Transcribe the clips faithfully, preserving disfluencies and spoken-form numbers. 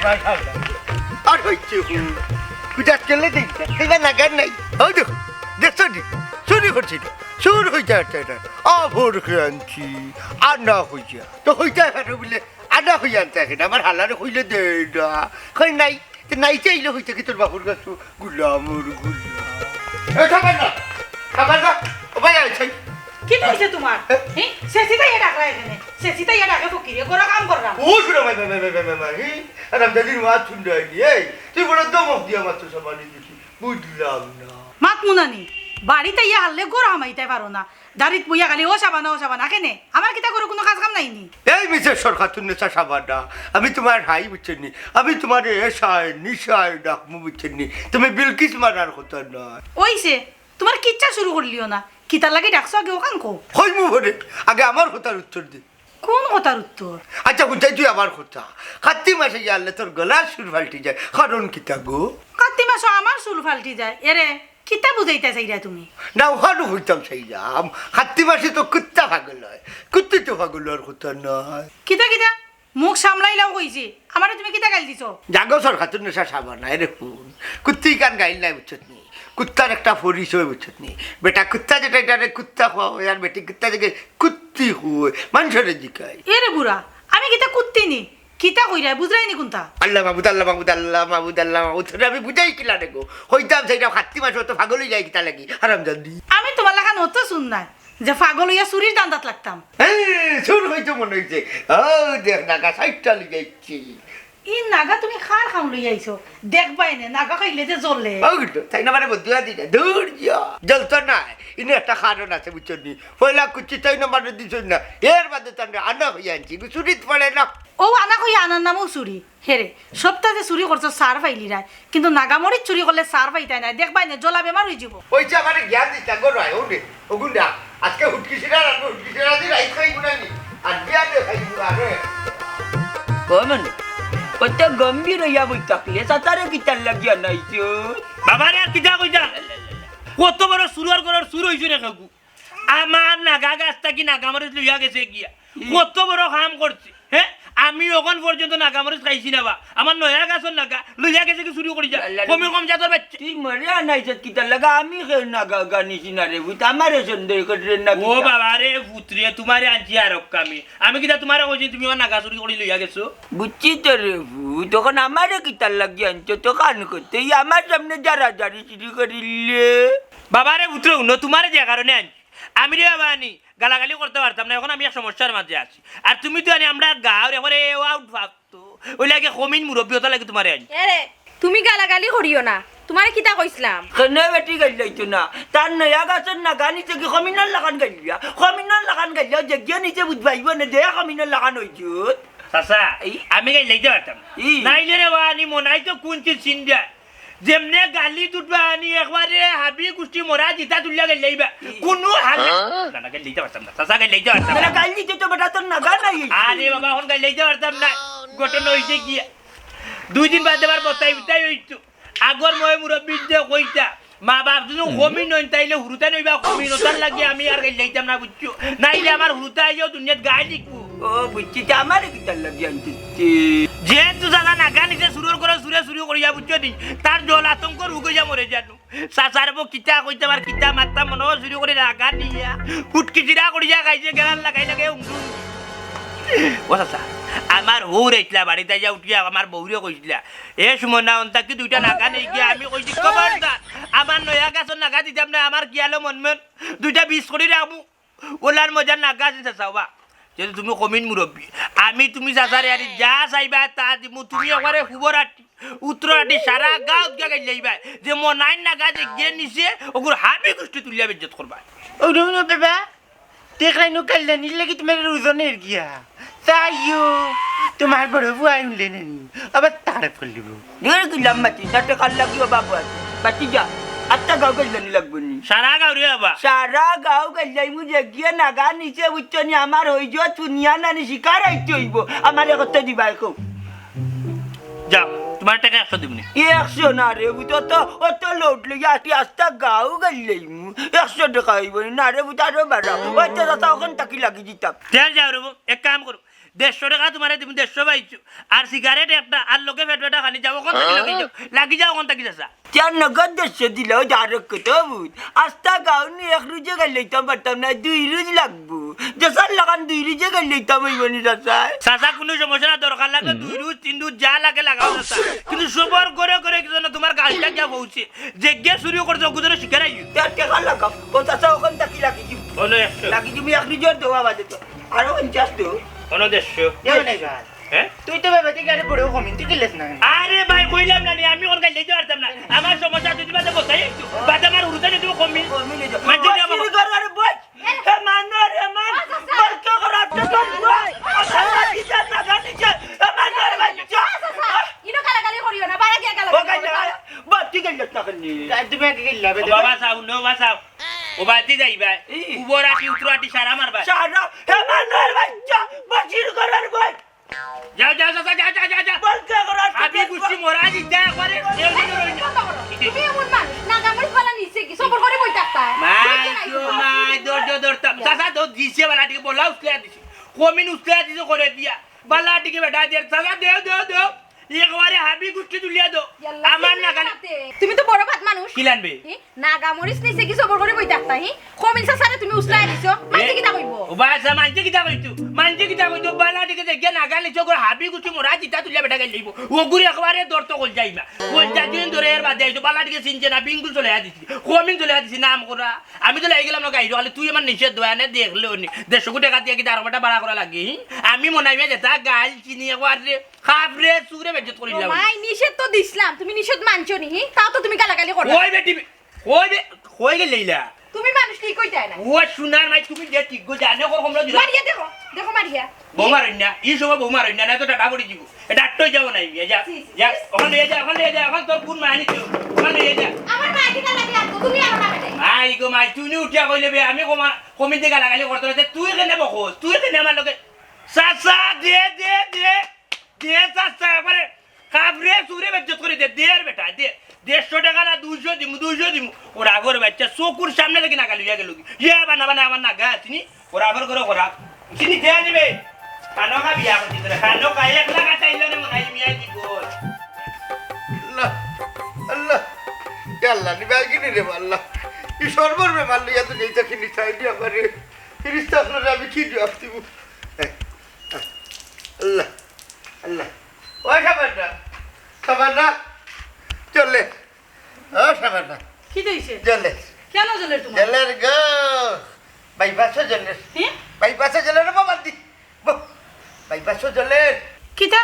আর হইছে হু। কুদাত গেলে দেই না। এবার নাগার নাই। ওই দেখো। দেখছো নি? চুরি করছি না। চুর হইতে পারছে না। অভর আনছি। আর না হইয়া। তো হইতে পারো বলে আর না হইয়া আনতে আসে না। আমার হালারে কইলে দেয় না। কই নাই। তো নাই চাইলে হইতে কি তোর বাপুর কাছে গুলাম ওর গুলাম। এ, খাবার না। খাবার না। ও ভাই, আইছে। কিতা অইছে তুমার? হে? হি? সেসিতা ইয়া ডাকরা এখানে। সেসিতা ইয়া ডাকে ফকিরে, গরো কাম কররাম। ও, শুনো, ভাই, ভাই, ভাই, ভাই, ভাই, ভাই, হি? আর আমি দাদির মাত শুনতে হয়নি। এই, তুই বড় দমক দিয়া মাত্র সামানি দিছি। বুঝলাম না। মাত মুনানি, বাড়িত ইয়া হারলে গরো হামাইতায় পারো না। দাড়িত বইয়া খালি, "ও সাবানা, ও সাবানা", কেনে? আমার কিতা গরো কুনু কাজ কাম নাই নি? এই মিসেস সরকাতুন্নেসা সাবানা, আমি তুমার হাই বুঝছি নি। আমি তুমারে এশায়, নিশায় ডাকমু বুঝছি নি। তুমি বিলকিস মারার কথা নয়। অইছে, তুমার কিচ্ছা শুরু করলিও না। কিতার লাগি ডাকছো আগে অখান কও। কইমু পরে, আগে আমার কথার উত্তর দে। কুন কথার উত্তর? আচ্ছা, হুনছাই তুই আমার কথা। কাত্তি মাসে গিয়া আনলে তোর গলার সুর ফাল্টি যায়। কারণ কিতা গো? কাত্তি মাসো আমার চুল ফাল্টি যায়। এরে, কিতা বুঝাইতা চাইরা তুমি? না, অখানউ কইতাম চাইরাম। কাত্তি মাসে তো কুত্তা পাগল অয়। কুত্তি তো পাগল অওয়ার কথা নায়। কিতা কিতা? মুখ সামলাইলাও কইছি। আমারে তুমি কিতা গাইল দিছো? জাগো সরকাতুন্নেসা সাবানা, এরে হুন। কুত্তি ইখান গাইল নায় বুঝছত নি। কুত্তার একটা পরিচয় বুঝছত নি। বেটা কুত্তা যেটা, এটারে কুত্তা কয়, আর বেটি কুত্তা যেটারে কুত্তি কয়। মানষরে জিকাই। এরে বুড়া, আমি কিতা কুত্তি নি? কিতা কইরায়, বুঝরায় নি কুনতা? আল্লাহ মাবুদ, আল্লাহ মাবুদ, আল্লাহ মাবুদ, আল্লাহ মাবুদ। তোরে আমি বুঝাই কিলা রে গো? কইতাম চাইরাম কাত্তি মাসো অত পাগল অইযায় কিতার লাগি? হারামজাদি। আমি তুমার লাখান অত হুন নায় যে পাগল অইয়া চুরির ধান্দাত লাগতাম। এই, চুর অইতো মনো অইছে। ও, দেখ নাগা সাইটটা লইয়া আইছি। ই নাগা তুমি কার কাম লইয়া আইছো? দেখবায় নে, নাগা খাইলে যে জ্বলে। ও গুড্ডু, তাইন আমারে বদদোয়া দিরা, দূর যা। জ্বলতো নায়, ইনো একটা কারণ আছে, বুঝছো নি? পয়লা কুচ্চি তাইন আমারে দিছইন না, এর বাদে তানরে আনা কইয়া আনছি, চুরিত পড়ে না। ও আনা কইয়া আনার নামও চুরি। হেরে, সপ্তাহে চুরি করছো, সার পাইলিরায়, কিন্তু নাগামরিচ চুরি করলে সার পাইতায় নায়, দেখবায় নে, জ্বলা বেমার অইযিবো। অইছে আমারে জ্ঞান দিতা গো রায়, ও রে, ও গুন্ডা, আজকে হুটকি ছিড়া রাখবো, হুটকি ছিড়া দি রাইত খাইবো না নি, আর বিয়া দে খাইবো আরে। ও মানে, অত গম্ভীর অইয়া বই থাকলে, চাচারে কিতার লাগিয়া আনাইছো? বাবারে আর কিতা কইতা? কত বড় চুরর ঘরর চুর অইছো রে কাকু। আমার নাগা গাছ থাকি নাগামরিচ লইয়া গেছে গিয়া। ই। কত বড় কাম করছে, হে? আমি অখন পর্যন্ত নাগামরিচ খাইছি না বা। আমার নয়া গাছর নাগা লইয়া গেছে কি চুরি করিয়া? আল্লাহ রে। কমির কম জাতর বাইচ্চা। তুই মরে আনাইছত কিতার লাগা? আমি কেউ নাগা গানিছি না রে পুত, আমারে সন্দেহ কররে না ও কিতা? বাবারে পুতরে, তুমারে আনছি আরক কামে। আমি কিতা তুমারে কইছি তুমি আমার নাগা চুরি করি লইয়া গেছো? বুঝছি তো রে পুত, অখন আমারে কিতার লাগি আনছো? তো কান করতে, ই আমার সামনে জারাজারি চুরি করিলে। বাবারে পুতরে, হুনো, তুমারে যে কারণে আনছি, আমি রে বাবা আনি গালাগালি করতে পারতাম না, অখন আমি এক সমস্যার মাঝে আছি। আর তুমি তো আনি আমরার গাঁওর একবারে এ আউট ফাক্ত, অউ লাগি কমিন মুরব্বি অতার লাগি তুমারে আনি। এরে, তুমি গালাগালি করিও না, তুমারে কিতা কইছলাম? কেনে বেটি গাইল্লাইতো না? তার নয়া গাছর নাগা নিছে কি কমিনর লাখান গাইল্লা? কমিনর লাখান গাইল্লা, যে গিয়ে নিছে বুঝবাইবো না, যে কমিনর লাখান অইছে। চাচা, এই আমি গাইল্লাইতে পারতাম না। ই। নাইলে রে বাবা আনি মনাই তো কুন চিজ চিন্তা। যেমনে গালি দুটো আনি একবারে হাবি গুষ্টি মরা জিতা তুলিয়া গাইল্লাইবা। কুনু হাল নাই। হ্যাঁ? না, না, গাইল্লাইতে পারতাম না। চাচা, গাইল্লাইতে পারতাম না। না, গাইল্লাইতে তো বেটা তোর নাগা নাই। আরে বাবা, অখন গাইল্লাইতে পারতাম না। ঘটনা অইছে কি? দুই দিন বাদে আবার বতাই বিতাই অইতো। আগর ময় মুরব্বি যে কইতা, মা বাপ যদি কমিন অইন, তাইলে হুরুতাইন অইবা কমিন, অতার লাগি আমি আর গাইল্লাইতাম না, বুঝছো? নাইলে আমার হুরুতাইন আইয়াও দুনিয়াত গাই লিখবো। ও, বুঝছি, তে আমারে কিতার লাগি আনতে? যেহেতু চাচা নাগা নিছে চুরর ঘরর চুরে চুরি করিয়া, বুঝছো নি? তার জল আতঙ্ক রোগ অইয়া মরে যানু। চাচার বউ কিতা কইতাম আর কিতা মাততাম, মনো অয় চুরি করি নাগা নিয়া হুটকি ছিড়া করিয়া খাইছে, গেলার লাগাই লাগে উংসুং। ও চাচা, আমার হউর আইছলা বাড়িত আইয়া উঠিয়া আমার বউরে কইছলা, "এ সুমনা, অন্তা কি দুইটা নাগা নেই গিয়া?" আমি কইছি, "খবরদার, আমার নয়া গাছর নাগা দিতাম না, আমার গিয়ালো মন মন দুইটা বিষ করি রাখমু।" অলার মজার নাগা আছে চাচা বা। যেহেতু তুমি কমিন মুরব্বি, আমি তুমি চাচারে আরি যা চাইবা তা দিমু। তুমি একবারে হুবর আটি, উত্তর আটি, সারা গাঁও গিয়া গাইল্লাইবা যে মনাইর নাগা যে গিয়ে নিছে, অগুর হাবি গুষ্টি তুলিয়া বেইজ্জত করবা। ও নো, নো, বাবা, দেখরায় নু গাইল্লানির লাগি তুমার ওজনের গিয়া। তাইও, তুমার বড় পুয়ায় হুনলে না নি? আবার তারিফ করিলিবো। ধুর, কি লাম্বা চিন্তা, টেকার লাগি অভাব আছে। বাতি যা, আস্তা গাঁও গাইল্লানি লাগবো নি? সারা গাঁও রে বাবা। সারা গাঁও গাইল্লাইমু যে গিয়ে নাগা নিছে, বুঝছো নি? আমার হইজ শুনিয়া নানি শিকার আইতে অইবো। আমারে কত দিবায় কও। যাও, তুমার টেকা একশো দিমুনি। একশো না রে, বুঝছো তো? অত লোড লইয়া আটি আস্তা গাঁও গাইল্লাইমু। একশো টেকা অইবো নি? না রে, বুঝছো, আরো বাড়াও। অইতো চাচা, অখান থাকি লাগি দিতাম। তে যাও রে বউ, এক কাম করো, দেড়শো টেকা তুমারে দিমু, দেড়শো পাইছো। আর সিগারেট একটা, আর লগে ফেট ফেটা খানি যাও, অখান থাকি লাগি যাও, লাগি যাও অখান থাকি চাচা। চার নগদ দেড়শো দিলে, ওই যার কত বুঝ। আস্তা গাউনি এক রুজে গাইল লইতাম পারতাম না, দুই রুজ লাগবো। যে চার লাখান দুই রুজে গাইল লইতাম অইবো নি চাচা। চাচা, কুনু সমস্যা না, দরকার লাগলে দুই রুজ, তিন রুজ, যা লাগে লাগাও চাচা। কিন্তু সবর ঘরে ঘরে কি যেন তুমার গালটা গিয়া পৌঁছে। যে গিয়া চুরি করছে, ওগু যেন শিকার আইও। তে টেকা লাগাও। ও চাচা, অখান থাকি লাগি দিমু। লাগি দিমু এক রুজর দেওয়া বাদে তো। আরো পঞ্চাশ দেও। অনো দেড়শো। দেও না গাল। হ্যাঁ? তুই তো বাবা, তুই গাড়ি পড়েও কমিন, তুই কিনলেস না কেনে? আরে ভাই, কইলাম না নি, আমি অখান গাইল লইতে পারতাম না। আমার সমস্যা যদি বাদে বসাই একটু। বাদে আমার হুরুতা যদি কমিন। কমিন এই যে। মাঝে দিয়ে আমার বসির ঘর আরে বই। এ মানো রে মান। ও চাচা। বলকে করাতে তো বই। ও চাচা, কি চাচা, গালি চাচা। এ মানো রে বাচ্চা। চাচা, ইনো গালাগালি করিও না, বাড়া গিয়া ও গালাগালি গাইল করিও না। বই, তুই গাইল না কেনে? গাড়ি তুমি আগে গেলে ও বাবা চাও, নো বাবা চাও। ও বাতি যাইবা। ই। উপর আটি, উত্তর আটি, সারা মারবা। সারা, হে মানোর বাচ্চা, বসির ঘরর বই। যাও, যাও, যাও, যাও, যাও, যাও, যাও। বলকে করার হাবি গুষ্টি মরা জিতা একবারে। এও দিন রইন। তুমি এমন মানুষ, নাগামরিচ বালা নিচে কি সবর করি বই থাকতা? মাই গো, মাই, ধৈর্য ধরতাম। চাচা তো দিছে বালা টিকে বলা উসলে দিছে। কমিন উসলে দিছে করে দিয়া। বালা টিকে বেটা দের, চাচা দেও, দেও, দেও। একবারে হাবি গুষ্টি তুলিয়া দেও। ইয়াল্লা, আমার না খালি। তুমি তো বড় ভাত মানুষ। কিলান বে? হি? নাগামরিচ নিচে কি সবর করি বই থাকতা, হি? কমিন চাচারে তুমি উসলাই দিছো। মানষে কিতা কইবো? ও বা আচ্ছা, মানষে কিতা কইতো? মানষে কিতা কইতো? বালা টিকে দেখিয়া নাগা নিচে করে হাবি গুষ্টি মরা জিতা তুলিয়া বেটা গাইল লইবো। ওগুরে একবারে ধরতো কইল যাইবা। কইল যা দিন ধরে এর বাদে আইছো, বালা টিকে চিনছে না, বিঙ্গুল চলে আ দিছি। কমিন চলে আ দিছি, নাম করা। আমি তো লাগি গেলাম না গাইরো, খালি তুই আমার নিষেধ দোয়া নে দেখলেও নি। দেড়শো কোটি টাকা দিয়া কি দারো বেটা বাড়া করা লাগে, হি? আমি মনে হয় যেটা গাইল চিনি একবার রে। খাবরে চুরে বেজ্জত করি ও দিলাম। মাই, নিষেধ তো দিছলাম, তুমি নিষেধ মানছো নি, হি? তাও তো তুমি গালাগালি করো। ওই বেটি, ওই বে-, কই গেলে ইলা? তুমি মানুষ ঠিক কইতায় না। ও সোনার মাই, তুমি যে ঠিক গো জানে কর কমলা দিলা। মারিয়া দেখো, দেখো মারিয়া। বউ মারইন না, ই সময় বউ মারইন না, না তো টাটা পড়ি দিব। এটা আট্টই যাবো না, ইয়ে যা, ছি, ছি, যা, ছি। ওখানে নিয়ে যা, ওখানে নিয়ে যা, এখন তোর কোন মাই নিতে, ওখানে নিয়ে যা। আমার মাই কিতা লাগে লাগতো, তুমি আমার মাই নাই। মাই গো মাই, তুই নি উঠিয়া কইলে বে, আমি কমা-, কমিন দিকে গালাগালি করতে হইছে, তুই কেনে বকস, তুই কেনে আমার লগে? চাচা, দে, দে, দে। দে চাচা, একবারে খাবরে চুরে বেজ্জত করি দে, দে রে বেটা, দে। দেড়শো টাকা না, দুইশো দিমু, দুইশো দিমু। ওর আগর বাচ্চা চকুর সামনে থাকি নাগা লইয়া গেল কি? ইয়া বানা বানা আমার নাগা আছিনি? ওর আগর করে ওরা। চিনি দে আনিবে। খানো খা বিয়া করছি তোরা, খানো খা, এক লাখ আটাইল রে মনে হয় মিয়া জীবন। আল্লাহ, আল্লাহ, ইয়া আল্লাহ, নিবাই কিনি রে আল্লাহ। ই সর্বর বেমার লইয়া তো নেই দেখি নিতাই দি আমারে। ফিরিস্তা আপনারা আমি কি জবাব দিব? আল্লাহ, আল্লাহ। ওই সাবানা, সাবানা, চলে। ও সাবানা, কিতা অইছে? চলে। কেনে জ্বলের তুমার? জ্বলের গো। বাইপাসও জ্বলের। হে? বাইপাসও জ্বলের রে বাবা দি। বউ, বাইপাসও জ্বলের। কিতা?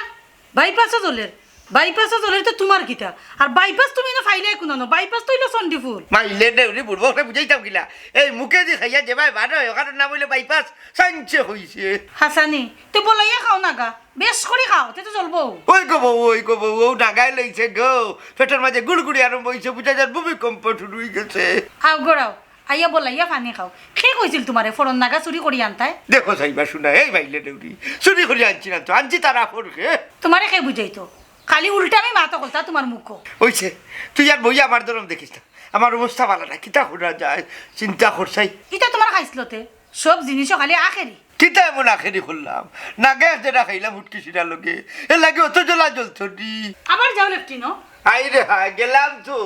বাইপাসও জ্বলের? বাইপাসও জ্বলের তো তুমার কিতা? আর বাইপাস তুমি না ফাইলাই কুনানো? বাইপাস তো অইলো চণ্ডীপুর। মাইলে দেউরি বুড়বকরে বুঝাইতাম কিলা? এই মুখে দি খাইয়া যে ভাই বার হয়, ওখানর নাম অইলো বাইপাস। সাইনসে কইছে। হাসানি, তে বলাইয়া খাও না গা। বেশ করি খাও, তে তো জ্বলবো। ওই গো বউ, ওই গো বউ, ও নাগাই লইছে গো। পেটর মাঝে গুড়গুড়ি আরম্ভ অইছে, বুঝা যার ভূমিকম্প শুরু অই গেছে। আও গড়াও, আইয়া বলাইয়া পানি খাও। কে কইছিল তুমারে ফড়ন নাগা চুরি করি আনতায়? দেখো চাইবা শুনা, এই বাইলে দেউরি, চুরি করি আনছি না তো, আনছি তারা ফোরকে। তুমারে কে বুঝাইতো? খালি উল্টা আমি মাত কইতা তুমার মুখো। অইছে, তুই আর বইয়া আমার ধরম দেখিস না। আমার অবস্থা ভালা না, কিতা করা যায়, চিন্তা করছাই। ইতা তুমার খাইছলতে, সব জিনিসও খালি আখেরি। কিতা এমন আখেরি করলাম? নাগে যেটা খাইলাম উটকি সিরা লগে, এর লাগি অত জ্বলা জ্বলতো নি। আবার যাও লেফটিনো। আই রে হায়, গেলাম তো।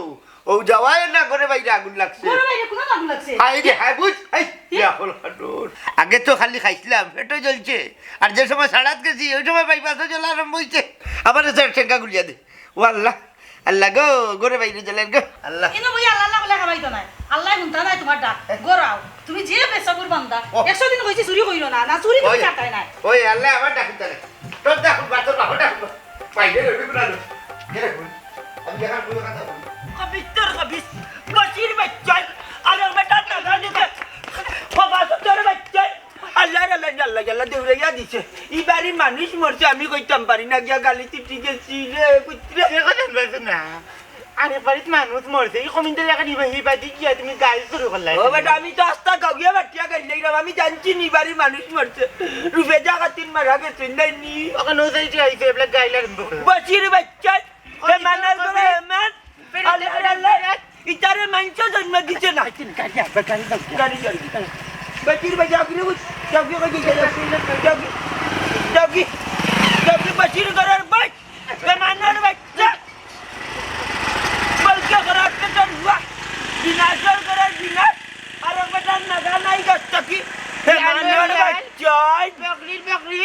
ও যাওয়ায় না, ঘরে বাইরে আগুন লাগছে। ঘরে বাইরে কুনানো আগুন লাগছে? আই রে হায়, বুঝ, এই, হে? ইয়া হল হাডুর। আগে তো খালি খাইছিলাম, পেটও জ্বলছে। আর যে সময় সারাত গেছি, ওই সময় বাইপাসও জ্বলা আরম্ভ অইছে। আবার এসে ঠেঙ্গা গুলিয়া দে। ও আল্লাহ, আল্লাহ গো, ঘরে বাইরে জ্বলের গো, আল্লাহ। ইনো বই আল্লাহ আল্লাহ বলে খাবাইতো নায়। আল্লাহ হুনতা নায় তুমার ডাক। ঘরাও। তুমি যে পেশাবুর বান্দা। ও। একশো দিন কইছি চুরি কইরো না, না চুরি তুমি ওই, কাটায় নায়। ওই আল্লাহ আমার ডাক হুনতা নায়। তোর ডাক হুনবা, তোর বাবার ডাক হুনবা। বাইরে রবি কুনানো। কে রে হুন? আমি দেখার কোনো কথা বলি। খবিস্তর খবিস, বসির বাচ্চাই, আর বেটা দাদা দিতে। খবাস তোর বাচ্চাই। আল্লাহ রে আল্লাহ, আল্লাহ, আল্লাহ, দৌড়াইয়া দিছে। ই বাড়ির মানুষ মরছে, আমি কইতাম পারি না, গিয়া গালি তিটি গেছি রে, পুত্রে। সে কথা বলছো না। আরে বাড়িত মানুষ মরছে, ই কমিন্দের জায়গা নিবা, হি বাড়ি গিয়া তুমি গালি শুরু করলা। ও বেটা, আমি তো আস্তা গাউয়া বাটিয়া গাইলাইরাম, আমি জানছি নি বাড়ির মানুষ মরছে। রুফেজা খাতুন মারা গেছে, নাই নি? ওখানে ওসাই যে আইছে, এবলা গাইল আরম্ভ করলো। বসির বাচ্চা, হে মানার করে হে মান। আল্লাহ, আল্লাহ, ইতারে মানষে জন্ম দিছে না। গাড়ি, গাড়ি, গাড়ি। গাড়ি, গাড়ি। বাকির বাকি আপনি ওই, যাও কি, যাও কি, যাও কি, যাও কি, যাও কি, বচ্চির ঘরর বইত, বেমানর বাইচ্চা। বলকে ঘরর পেটর হুয়া, বিনাশর ঘরর বিনাশ। আর বেটার নাগা নাই গাছ থাকি। বেমানর বাইচ্চা। বকরির বকরি।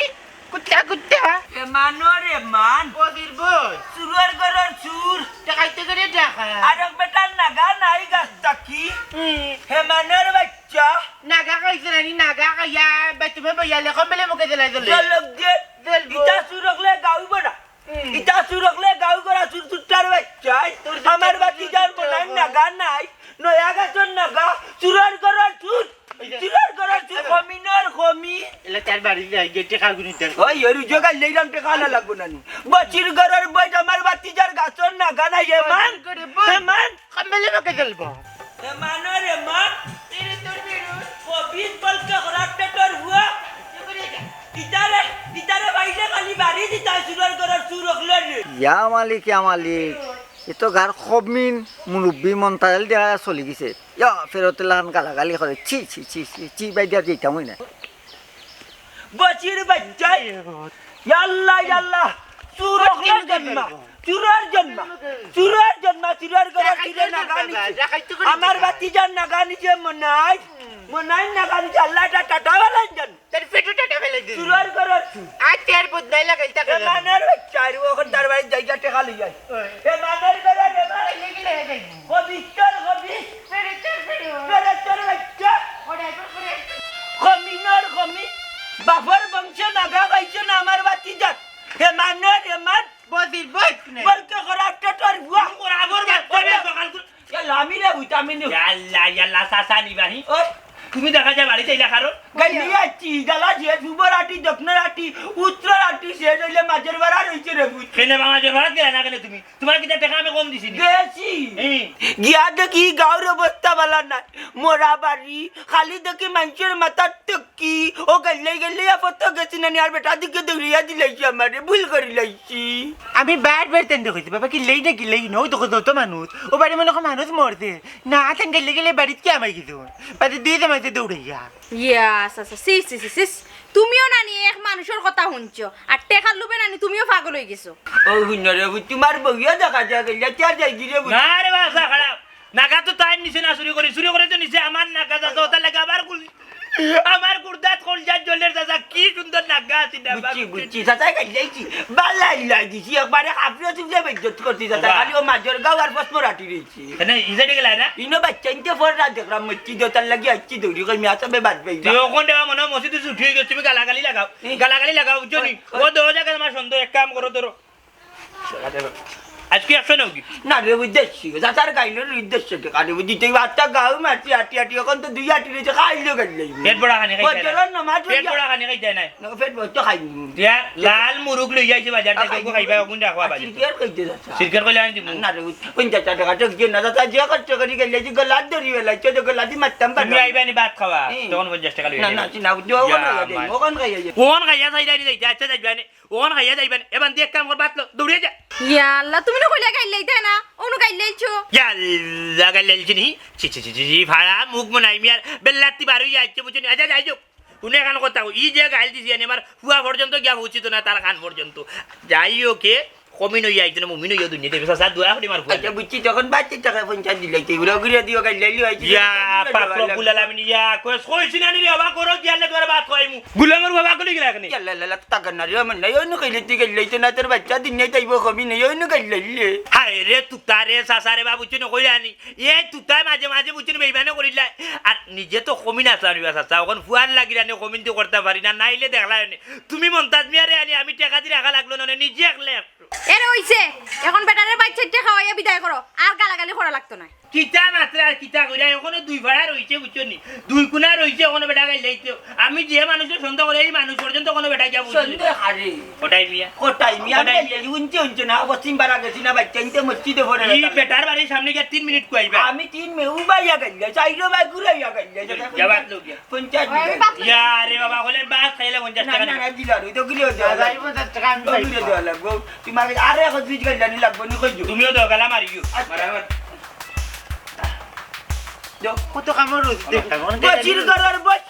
কুত্তা, কুত্তা। এ মানো রে মান। ও বীর বই। চুরর ঘরর চুর। ডাকাইতে করে ডাকা। আর এক বেটার নাগা নাই গাছ থাকি। হুম। হে মানর বাইচ্চা। নাগা খাইছে নানি, নাগা খাইয়া, বাথরুমে বইয়া লেখম বেলে মুখে দিলাই দিলে। চলক দে। দিল বই। ইতা চুর অকলে গাউ বড়া। হুম। ইতা চুর অকলে গাউ করা চুর চুট্টার বাইচ্চা। চুর চুট্টার আমার বাতি যার বাইচ্চা। মনাই নাগা নাই। নয়া গাছর নাগা। চুরর ঘরর চুর। চুরর ঘরর চুর, খমিনর খমি। এলা তার বাড়ি যাই, গেটে কাগুনি দেন। ওই, ওই রুজো গাইলে ইরাম টেকা না লাগবো নানি। বচির ঘরর বইত আমার বাতি যার গাছর নাগা নাই, এ মান। বচির ঘরর বইত। এ মান। কম্বলে মুখে দিলবো। এ মানর এ মান। তেরে তোর বেরো। খবিস বলকে খরাপ পেটর হুয়া। ইতারে, ইতারে বাইরে খালি বাড়ি দিতা চুরর ঘরর চুর অকলে রে। ইয়া মালিক, ইয়া মালিক। এ তো গার খমিন, মুরব্বি মন্তাজেল দিয়া চলি গেছে। ইয়া, ফেরতে লাখান গালাগালি করে, ছি, ছি, ছি, ছি, ছি, বাইদে আর যাইতামই না। বচির বাইচ্চাই। ইয়াল্লা, ইয়াল্লা। চুর অকলর জন্মা, চুরর জন্মা, চুরর জন্মা, চুরর ঘরর চুরে নাগা নিছে। আমার বাতিজার নাগা নিছে মনাই, মনাই নাগা নিছে, আল্লাহ এটা টাটা বালাই জান। তার পেটে টাটা ফেলে দিন। চুরর ঘরর চুর। আর তের বুধ নাই লাগাই তাকে। এ মানর বাইচ্চা, আর ও অখন তার বাড়ি যাই, যা টেকা লই আয়। ওই। এ মানর ঘরর, এ মানর। লেগে লেগে যাই। খবিস্তর খবিস। ফেরতর ফেরত। ফেরতর বাইচ্চা। ওরে, ওরে। খমিনর খমি। বাপর বংশ নাগা পাইছে না আমার বাতিজার। এ মানর, এ মান। বদির বইত নাই। বলকে খরাপ পেটর হুয়া। খরাপর বাচ্চা রে, সকাল করে। ইয়াল্লা, আমি রে, উইটা আমি রে। ইয়াল্লা, ইয়াল্লা, চাচা নিবাহি। ওই। তুমি দেখা যায় বাড়িত আইলা কারণ? গাইলে আইছি, জ্বালা শেষ, পূবর আটি, দক্ষিণর আটি, উত্তরর আটি শেষ অইলে মাঝর বাড়া রইছে রে বুঝ। কেনে বা মাঝর বাড়াত গেলা না কেনে তুমি? তুমার কিতা টেকা আমি কম দিছি নি? গেছি। হুম। গিয়া দেখি গাউর অবস্থা বালা নাই। মরা বাড়ি, খালি দেখি মানষর মাথাত টুকি। ও গাইলে গাইলে আফত গেছি না নি, আর বেটা দিকে দৌড়িয়া দিলাইছি আমারে, ভুল করিলাইছি। আমি বার বার তেন দেখছি, বাবা কি লেই না কি লেই না, ওই দেখো যত মানুষ। ও বাড়ি মনে হয় মানুষ মরছে। না, তেন গাইলে গাইলে বাড়িত কি আমায় কিছু? বাড়িত দুই জামাইতে দৌড়াইয়া। ইয়া, সা, সা, সি, সি, সি, সিস। তুমিও নানি এক মানুষর কথা হুনছো, আর টেকার লোভে নানি তুমিও পাগল অই গেছো। ও হুন রে, তুমার বউয়ে দেখা যায় গেলে, কে যাই গিরে বুঝ। না রে বাবা, খারাপ। নাগা তো তাই নিছে না চুরি করি, চুরি করে তো নিছে আমার নাগা, যা তো ওটার লাগে আবার খুল-, আমার গুর্দাত কলজাত জ্বলের চাচা, কি সুন্দর নাগা আছে না, বুঝছি, বাবা, বুঝছি, চাচা, গাইলাইছি, বালাই লাই দিছি, একবারে আপনিও চুপ যে বেজ্জত করছি, চাচা, বাবা। খালি ও মাঝর গাউ আর ফসমর আটি রইছে। এনে ইজাডে গেলা না? ইনো বাচ্চা ইনতে ফর রাত দেখলাম, মসজিদ ওটার লাগি আইছি দৌড়ি কই মিয়া সবে বাদ পাই। তুই ওখান দেওয়া মনে হয় মসজিদে উঠে গেছে, তুমি গালাগালি লাগাও, এ। গালাগালি লাগাও, বুঝছো নি? ওই। ও দরজা কেন আমার সন্দেহ, এক কাম করো, ধরো। আজকে একশো নাও কি? না রে, উদ্দেশ্য, যাতার গাইলোর উদ্দেশ্য কে কাটে বুঝি, তুই বাচ্চা গাউ মাটি আটি আটি, এখন তো দুই আটি রয়েছে, খাইলো গাইলে। পেট ভরা খানি খাইতে না। বছরর নমাজ পেট পড়িয়া। ভরা খানি খাইতে নাই। না, পেট ভরতে খাইনি। ইয়া, লাল মুরুগ লই আইছে বাজার থাকি, খাইনি। খাইবা, কোন রাখবা বাজার? সিরকেট খাইতে যাচ্ছে। সিরকেট কইলে আনছি মুখ। না রে, পঞ্চাশ টাকা তো কিছু না, যাতা যে কষ্ট করি গেলে, যে গলাত ধরি বেলাইছে, যে গলাত দি মারতাম তুমি পারতাম। আইবা নি ভাত খাওয়া, হুম। তখন পঞ্চাশ টাকা লই না, আইবা। না, না, না, ওখান খাইয়া যাই। ওখান খাইয়া যাই। ওখান খাইয়া যাই, যাই, যাই, আচ্ছা, যাইবা নি। ওখান খাইয়া যাইবা নি। এবার দিয়ে এক কাম কর, ভাত লো, দৌড়ে যা। ইয়া আল্লাহ, তুমি না কইলা গাইল লাইতায় না, অনু গাইল লাইছো। ইয়া আল্লাহ, গাইল লাইছি নি? ছি, ছি, ছি, ছি, ছি, ফাড়া মুখ মনাই মিয়ার বেল্লাতি বার হইয়া আইছে, বুঝছো নি? আচ্ছা, যাই হোক, উনি এখন কথা কই, ই যে গাইল দিছি, আনি আমার ফুয়া পর্যন্ত গিয়া পৌঁছিত না, তার কান পর্যন্ত। যাই হোক, এ কমিন হইয়া আইছে না, মুমিন হইয়া দুনিয়া দেবে, চাচা, দোয়া করি আমার ফুয়া। আচ্ছা, বুঝছি, যখন বাচ্চা টাকা পঞ্চাশ দিলে, কি উড়া ঘুরে দিও, গাইল লাইলি হইছে, ইয়া, পাক রব্বুল আলামিন, ইয়া, কইস, কইছি না নি রে, বাবা, করো, কি আল্লাহ তোমার ভাত খাওয়াইমু। গুলামের বাবা কলি গেলা এখানে। ইয়াল্লা, ইয়াল্লা, তাকান না রে, আমার নাই, অন্য খাইলে তুই খাইলে তো না, তোর বাচ্চা দিন নাই, তাইব কমি নাই, অন্য খাইলে। হায় রে, তুতা রে, চাচা রে, বাবু, চিনো কইলে আনি। এ তুতায় মাঝে মাঝে, বুঝছো নি, বেইমানে করিলে। আর নিজে তো কমি না চাও নিবা, চাচা, এখন ফুয়ার লাগি রানে কমিন্তি করতে পারি না, নাইলে দেখলা নে। তুমি মন্তাজ মিয়ারে আনি, আমি টেকা দি রাখা লাগলো না, নিজে একলে একটু। এরে অইছে, এখন বেটারে বাইচ্চাইট্টা খাওয়াইয়া বিদায় করো, আর গালাগালি করা লাগতো না। কিতা মাত্র আর কিতা কইরা, এখনো দুই ফাড়া রইছে, বুঝছো নি? দুই কুনা রইছে, এখনো বেটা গাইল লাইতে। আমি যে মানুষের সন্দেহ করি, এই মানুষ পর্যন্ত কোনো বেটা গিয়া বুঝছো নি? সন্দেহ হারে। কটাই মিয়া। কটাই মিয়া, কটাই আমি মিয়া। এই উনছে, উনছে না, পশ্চিম পাড়া গেছি না, বাইচ্চা ইনতে মসজিদে পড়ে ই বেটা। বেটার বাড়ির সামনে গিয়া তিন মিনিট কুয়াইবা। আমি তিন মে-, উবাইয়া গাইল, চাইরো বাই ঘুরাইয়া গাইল, যা, যা, যা, বাদ লোক গিয়া। পঞ্চাশ আমি টাকা। বাদ লোক। ইয়া রে বাবা, হলে ভাত খাইলে পঞ্চাশ না, টাকা না, নিবা। না, দিলা, ওই তো গিলে হইছে। হাজার পঞ্চাশ টাকা আমি তো গিলে খাইছি। দেওয়া লাগবো। তুমার আরো এখন দুই গাইল জানি লাগবো, নি কইছো? তুমিও তো গালা মারিও। আচ্ছা। মারামারি। যাও। কত কামড় রোজ দেখলাম, অনেক বজির জানি। ঘরর বজ,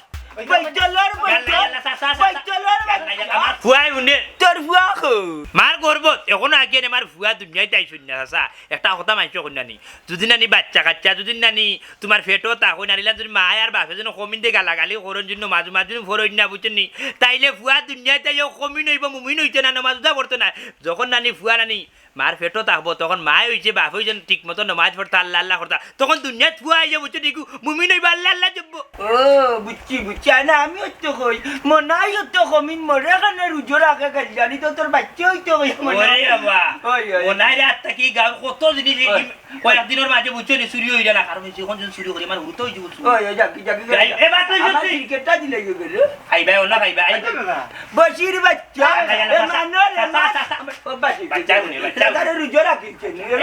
বৈতলর বৈতল, ইয়াল্লা, ইয়াল্লা, চা, চা, চা, চা। বৈতলর বৈতল। ইয়াল্লা, ইয়াল্লা, আমার ফুয়াই হুনে। তো তোর ফুয়া কই? মার গর্ভত এখনো আগে আমার ফুয়া দুনিয়াত আইছইন না, চাচা। একটা কথা মানষে কইন না নি, যুদি নানি বাচ্চা কাচ্চা, যুদি নানি তুমার পেটো থাকইন, আর ইলা যুদি মায় আর বাপে যেন কমিন দে গালাগালি করইন, যুদি নমাজ উমাজ যুদি পড়ইন না, বুঝছইন নি? তাইলে ফুয়া দুনিয়াত আইয়া কমিন অইবো, মুমিন অইতো না, নমাজ রোজা পড়তো না। যখন নানি ফুয়া নানি মার পেটো থাকবো, তখন মায় অইছে, বাপ অইছে, ঠিক মতো নমাজ পড়তা, আল্লাহ আল্লাহ করতা, তখন দুনিয়াত ফুয়া আইয়া, বুঝছো, ঠিক মুমিন অইবো, আল্লাহ আল্লাহ জপবো। ও, বুঝছি, বুঝছি। আরে না, আমি অত কই, মনাই অত কমিন মরে কেনে রুজর আগে গাইল জানি তো তোর বাচ্চা অইতো কই মনে ওরে হয়। বাবা, ওই, ওই। মনাই রাত থাকি গাঁওর কত জিনিস এই ওই। কয়েক দিনর মাঝে, বুঝছো নি, চুরি অইরা না, কারণ অইছে, অখন যদি চুরি করি, আমার হুরুতা অইছে, বুঝছো? ওই, ওই, যাকি, যাকি, যাকি। এ, বাপ, তুই আমার সত্যি? ক্রিকেটটা দিলে গেল। আই ভাই, ওনা ভাই, ভাই। আচ্ছা, বাবা। বশির বাচ্চা, আচ্ছা, আচ্ছা, এ আচ্ছা, মানর, এ আচ্ছা, মাছ। আচ্ছা, আচ্ছা। ও, বাস, বাচ্চা উনি, বাচ্চা উনি। তারে রুজো রাখিছে, নি? এ, এ, এ, এ, এ,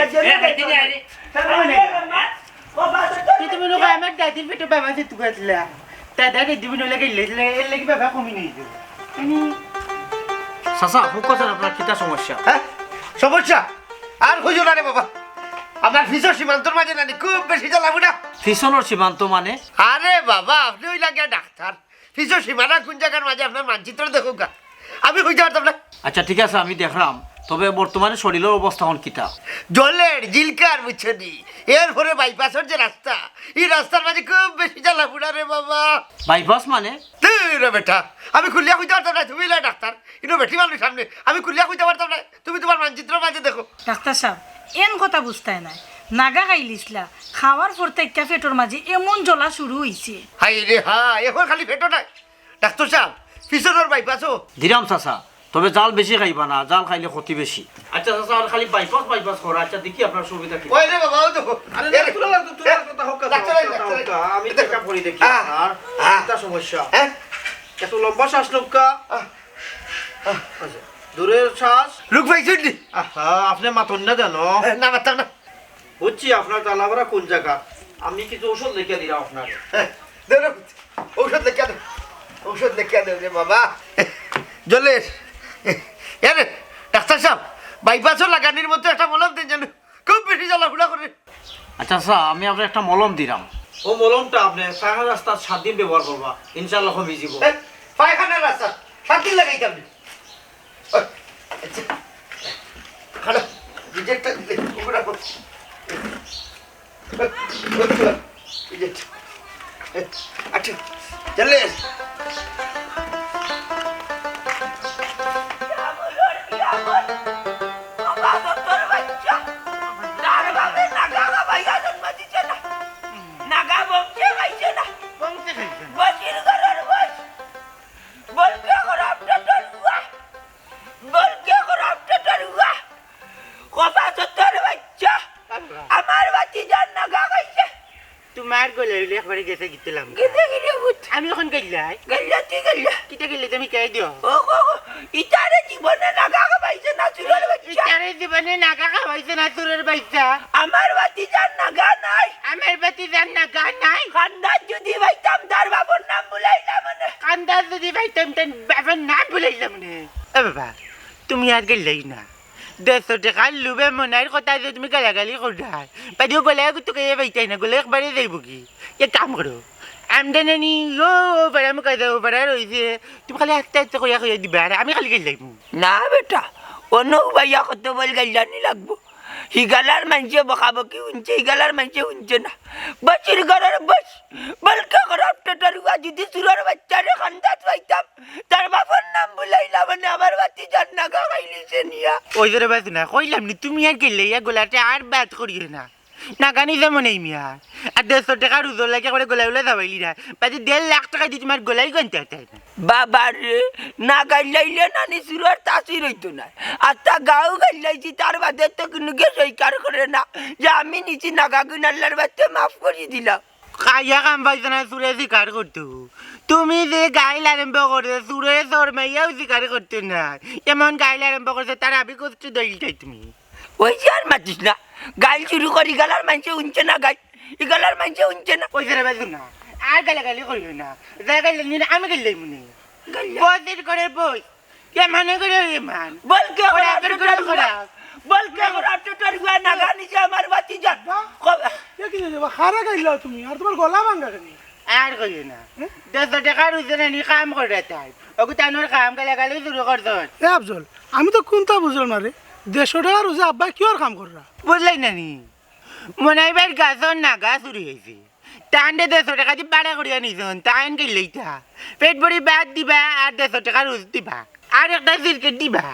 ও, বাস, তুই তো মনে হয় আমার দাদির পেটো বাবা যে তুকাতলা। দাদা দাদি মনে লাগে লেজলে, এর লাগি বাবা কমি নেই তো। আমি চাচা, হুক চাচা, আপনার কিতা সমস্যা? হ্যাঁ? সমস্যা? আর কইও না রে বাবা। আপনার পিছন সীমান্তর মাঝে নানি খুব বেশি জ্বালাবো না। পিছনর সীমান্ত মানে? আরে বাবা, আপনি ওই লাগে ডাক্তার। পিছন সীমানা কোন জাগার মাঝে আপনার মানচিত্র দেখুক গা। আমি কইতে পারতাম না। আচ্ছা, ঠিক আছে, আমি দেখলাম। তবে বর্তমানে শরীরর অবস্থা অখন কিতা? জলের জিলকার, বুঝছো নি? এরপরে বাইপাসর যে রাস্তা, এই রাস্তার মাঝে খুব বেশি জ্বালাপোড়া রে বাবা। বাইপাস মানে? তুই রে বেটা, আমি খুলিয়া কইতে পারতাম না, তুমি ইলা ডাক্তার, ইনো বেটি মানুষ সামনে, আমি খুলিয়া কইতে পারতাম না, তুমি তোমার মানচিত্রর মাঝে দেখো। ডাক্তার সাব, এন কথা বুঝতায় নায়। নাগা খাইলিছলা, খাওয়ার পর থাকি পেটর মাঝে এমন জ্বলা শুরু অইছে। হায় রে হায়, এখন খালি পেটো নায়। ডাক্তার সাব, পিছনর বাইপাসও। দিরাম চাচা, তবে জাল বেশি খাইবা না, জাল খাইলে ক্ষতি বেশি। আচ্ছা চাচা, আর খালি বাইপাস বাইপাস করা। আচ্ছা, দেখি আপনার সুবিধা কি? ওই রে বাবা, ওই তো। আরে, এ, না, তোরা লাগতো, তোরা এ, লাগতো, তা হোক, ডাক্তার, তা হোক, ডাক্তার। তা হোক, আমি আহ, চেক আপ করি দেখি আহ, আপনার। আহ, কিতা সমস্যা? হ্যাঁ? এত লম্বা শ্বাস লউক্কা। আহ, আহ। আচ্ছা, দূরের শ্বাস। রোগ পাইছইন নি? আহা, আপনি মাতইন না জানো? এ, না, মাততাম না। বুঝছি আপনার জ্বালাপড়া কোন জাগা। আমি কিছু ঔষধ লেখিয়া দিলাম আপনার। হ্যাঁ, দেও না, ঔষধ লেখিয়া দেও। ঔষধ লেখিয়া দেও রে বাবা। জলের। এরে, ডাক্তার সাব, বাইপাসও লাগানির মতো একটা মলম দেন জানো। খুব বেশি জ্বালাপোড়া করে। আচ্ছা, আচ্ছা, আমি আপনার একটা মলম দিলাম। ও মলমটা আপনি পায়খানা রাস্তাত সাত দিন ব্যবহার করবা, ইনশাআল্লাহ কমি যাব। এ, পায়খানা রাস্তাত সাত দিন লাগাইতাম নি? ও, আচ্ছা। খাড়া, রিজেক্টটা দিলে, ওগুলো রাখো। ও, ও, রিজেক্ট। আচ্ছা, চলে। নাগা বংশে খাইছে না। বংশে খাইছে না। বসির ঘরর বস। বলকে খরাম টেটর গুয়া। বলকে খরাম টেটর গুয়া। খোপা চত্বর বাচ্চা। আল্লাহ। আমার ভাতিজার নাগা খাইছে। তোমার গলা অইলে একবারে গেছে গিতে লাম। গেছে গিতে ভূত। আমি অখন গেলাই। গেলা তুই গেলা। কিতা গেলে তুমি কে দিও? ও গো গো, ইতারে জীবনে নাগা খাবাইছে না চুরর বাচ্চা। ইতারে জীবনে নাগা খাবাইছে না চুরর বাচ্চা। আমার ভাতিজার নাগা নাই। আমার ভাতিজার নাগা নাই। কান্দাত যদি পাইতাম তার বাপর নাম ভুলাইলাম নে। কান্দাত যদি পাইতাম তার বাপর নাম ভুলাইলাম নে। এ বাবা, তুমি আর গেলাই না। দেড়শো টেকার লুবে মনাইর কথা যে তুমি গালাগালি কররায়। বাদিও গলায় গুতো খাইয়া পাইতায় না, গলায় একবারে যাইবোগি। এক কাম করো, আমরার নানি ও পাড়া মুখা যাও পাড়া রইছে, তুমি খালি আস্তে আস্তে কইয়া কইয়া দিবা, আর আমি খালি গেলাইমু। না বেটা, অনো উবাইয়া কত বল গাইলানি লাগবো। হিগালার মানষে বকাবকি হুনছে, হিগালার মানষে হুনছে না। বসির ঘরর বস, বলকে খরাম টেটর গুয়া, যদি চুরর বাচ্চারে কান্দাত পাইতাম, তার বাপর নাম ভুলাইলাম নে, আমার ভাতিজার নাগা খাইলিছে নিয়া। ওই যে রে বাজনা, কইলাম নি, তুমি আর গেলে ইয়া গলাটা আর বাদ করিও না। নাগা নি যেমন এই মিয়া। আর দেড়শো টেকার উজর লাগে করে গলায় উলা যাবাইলি না। বাদে দেড় লাখ টেকা দি তোমার গলায় গনতে হতে না। বাবা রে, না গাইলাইলে নানি চুরর তাসির অইতো না। আর তা গাও গাইলাইছি, তার বাদে তো কুনুগে স্বীকার করে না যে আমি নিছি নাগাগুন, আল্লার বাস্তে মাফ করি দিলাম। খাইয়া কাম পাইছে না, চুরে স্বীকার করতো। তুমি যে গাইল আরম্ভ করে, চুরে চোর মাইয়াও স্বীকার করতো না। এমন গাইল আরম্ভ করছে, তার আবি কষ্ট দইলটাই তুমি। ওই যে আর মাতিস না, গাইল শুরু কর, ইগালার মানষে হুনছে না গাইল, ইগালার মানষে হুনছে না। ওই যে রে বাজু না, আর গালাগালি করিও না। যা গাইল নিন, আমি গাইল মনে। গাইল। বসির ঘরর বস। এ মানে করে এ মান। বলকে ওরা খরাম বের করে টেটর গুয়া। খরাম। বলকে খরাম টেটর গুয়া নাগা নিছে আমার ভাতিজার। বাহ। ক- এ কি রে বা, হারা গাইলাও তুমি, আর তোমার গলা ভাঙ্গা কেনে? আর কইও না। হুম? দেড়শো টেকার উজরে নি কাম করে তাই। ওগু তানোর কাম গালাগালি শুরু করছস। এ আফজল, আমি তো কুন্তা বুঝলাম না রে, দেড়শো টেকার উজে আব্বায় কিওর কাম কররা? বুঝলায় না নি? মনাই ভাইর গাছর নাগা চুরি অইছে, তানরে দেড়শো টেকা দি ভাড়া করিয়া নিছইন, তাইন গেল্লাইতা। পেট ভরি ভাত দিবা আর দেড়শো টেকার উজ দিবা, আর একটা সিরকেট দিবা।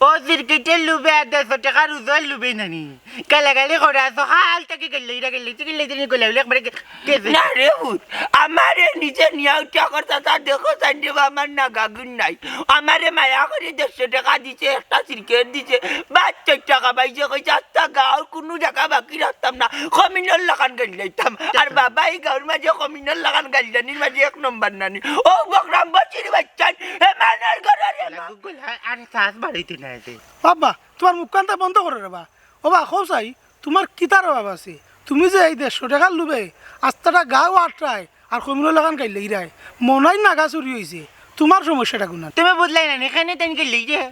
ও সিরকেটের লুভে আর দেড়শো টেকার উজর লুভে নানি গালাগালি করা, সকাল থাকি গেল্লাইরা, গেল্লাইতে গেল্লাইতে নি গলা একবারে গে-, গেছে। না রে পুত, আমারে নিজে নিয়া উঠা করতা, তা দেখো চাইন রে বা, আমার নাগাগুন নাই। আমারে মায়া করি দেড়শো টেকা দিছে, একটা সিরকেট দিছে, বাদ চাইর টেকা পাইছে, কইছে, "আস্তা গাঁওর কুনু জাগা বাকি রাখতাম না, কমিনর লাখান গাইল্লাইতাম।" আর বাবা, ই গাঁওর মাঝে কমিনর লাখান গাইল্লানির মাঝে এক নম্বর নানি। ও বকরাম বসির বাচ্চান, হে মানর ঘরর হে মা। গুগল, আরে, আরে, শ্বাস বাড়াইতে না এতে। বাবা, তুমার মুখখানতা বন্ধ করো রে বা। ও বা, কও চাই, তুমার কিতার অভাব আছে? তুমি যে এই দেড়শো টেকার লুভে আস্তাটা গাঁও আটরায় আর কমিনর লাখান গাইল্লাইরায়, মনাইর নাগা চুরি অইছে, তুমার সমস্যাটা কুনান? তুমি বুঝলায় না নি, কেনে তাইন গেল্লাইরা?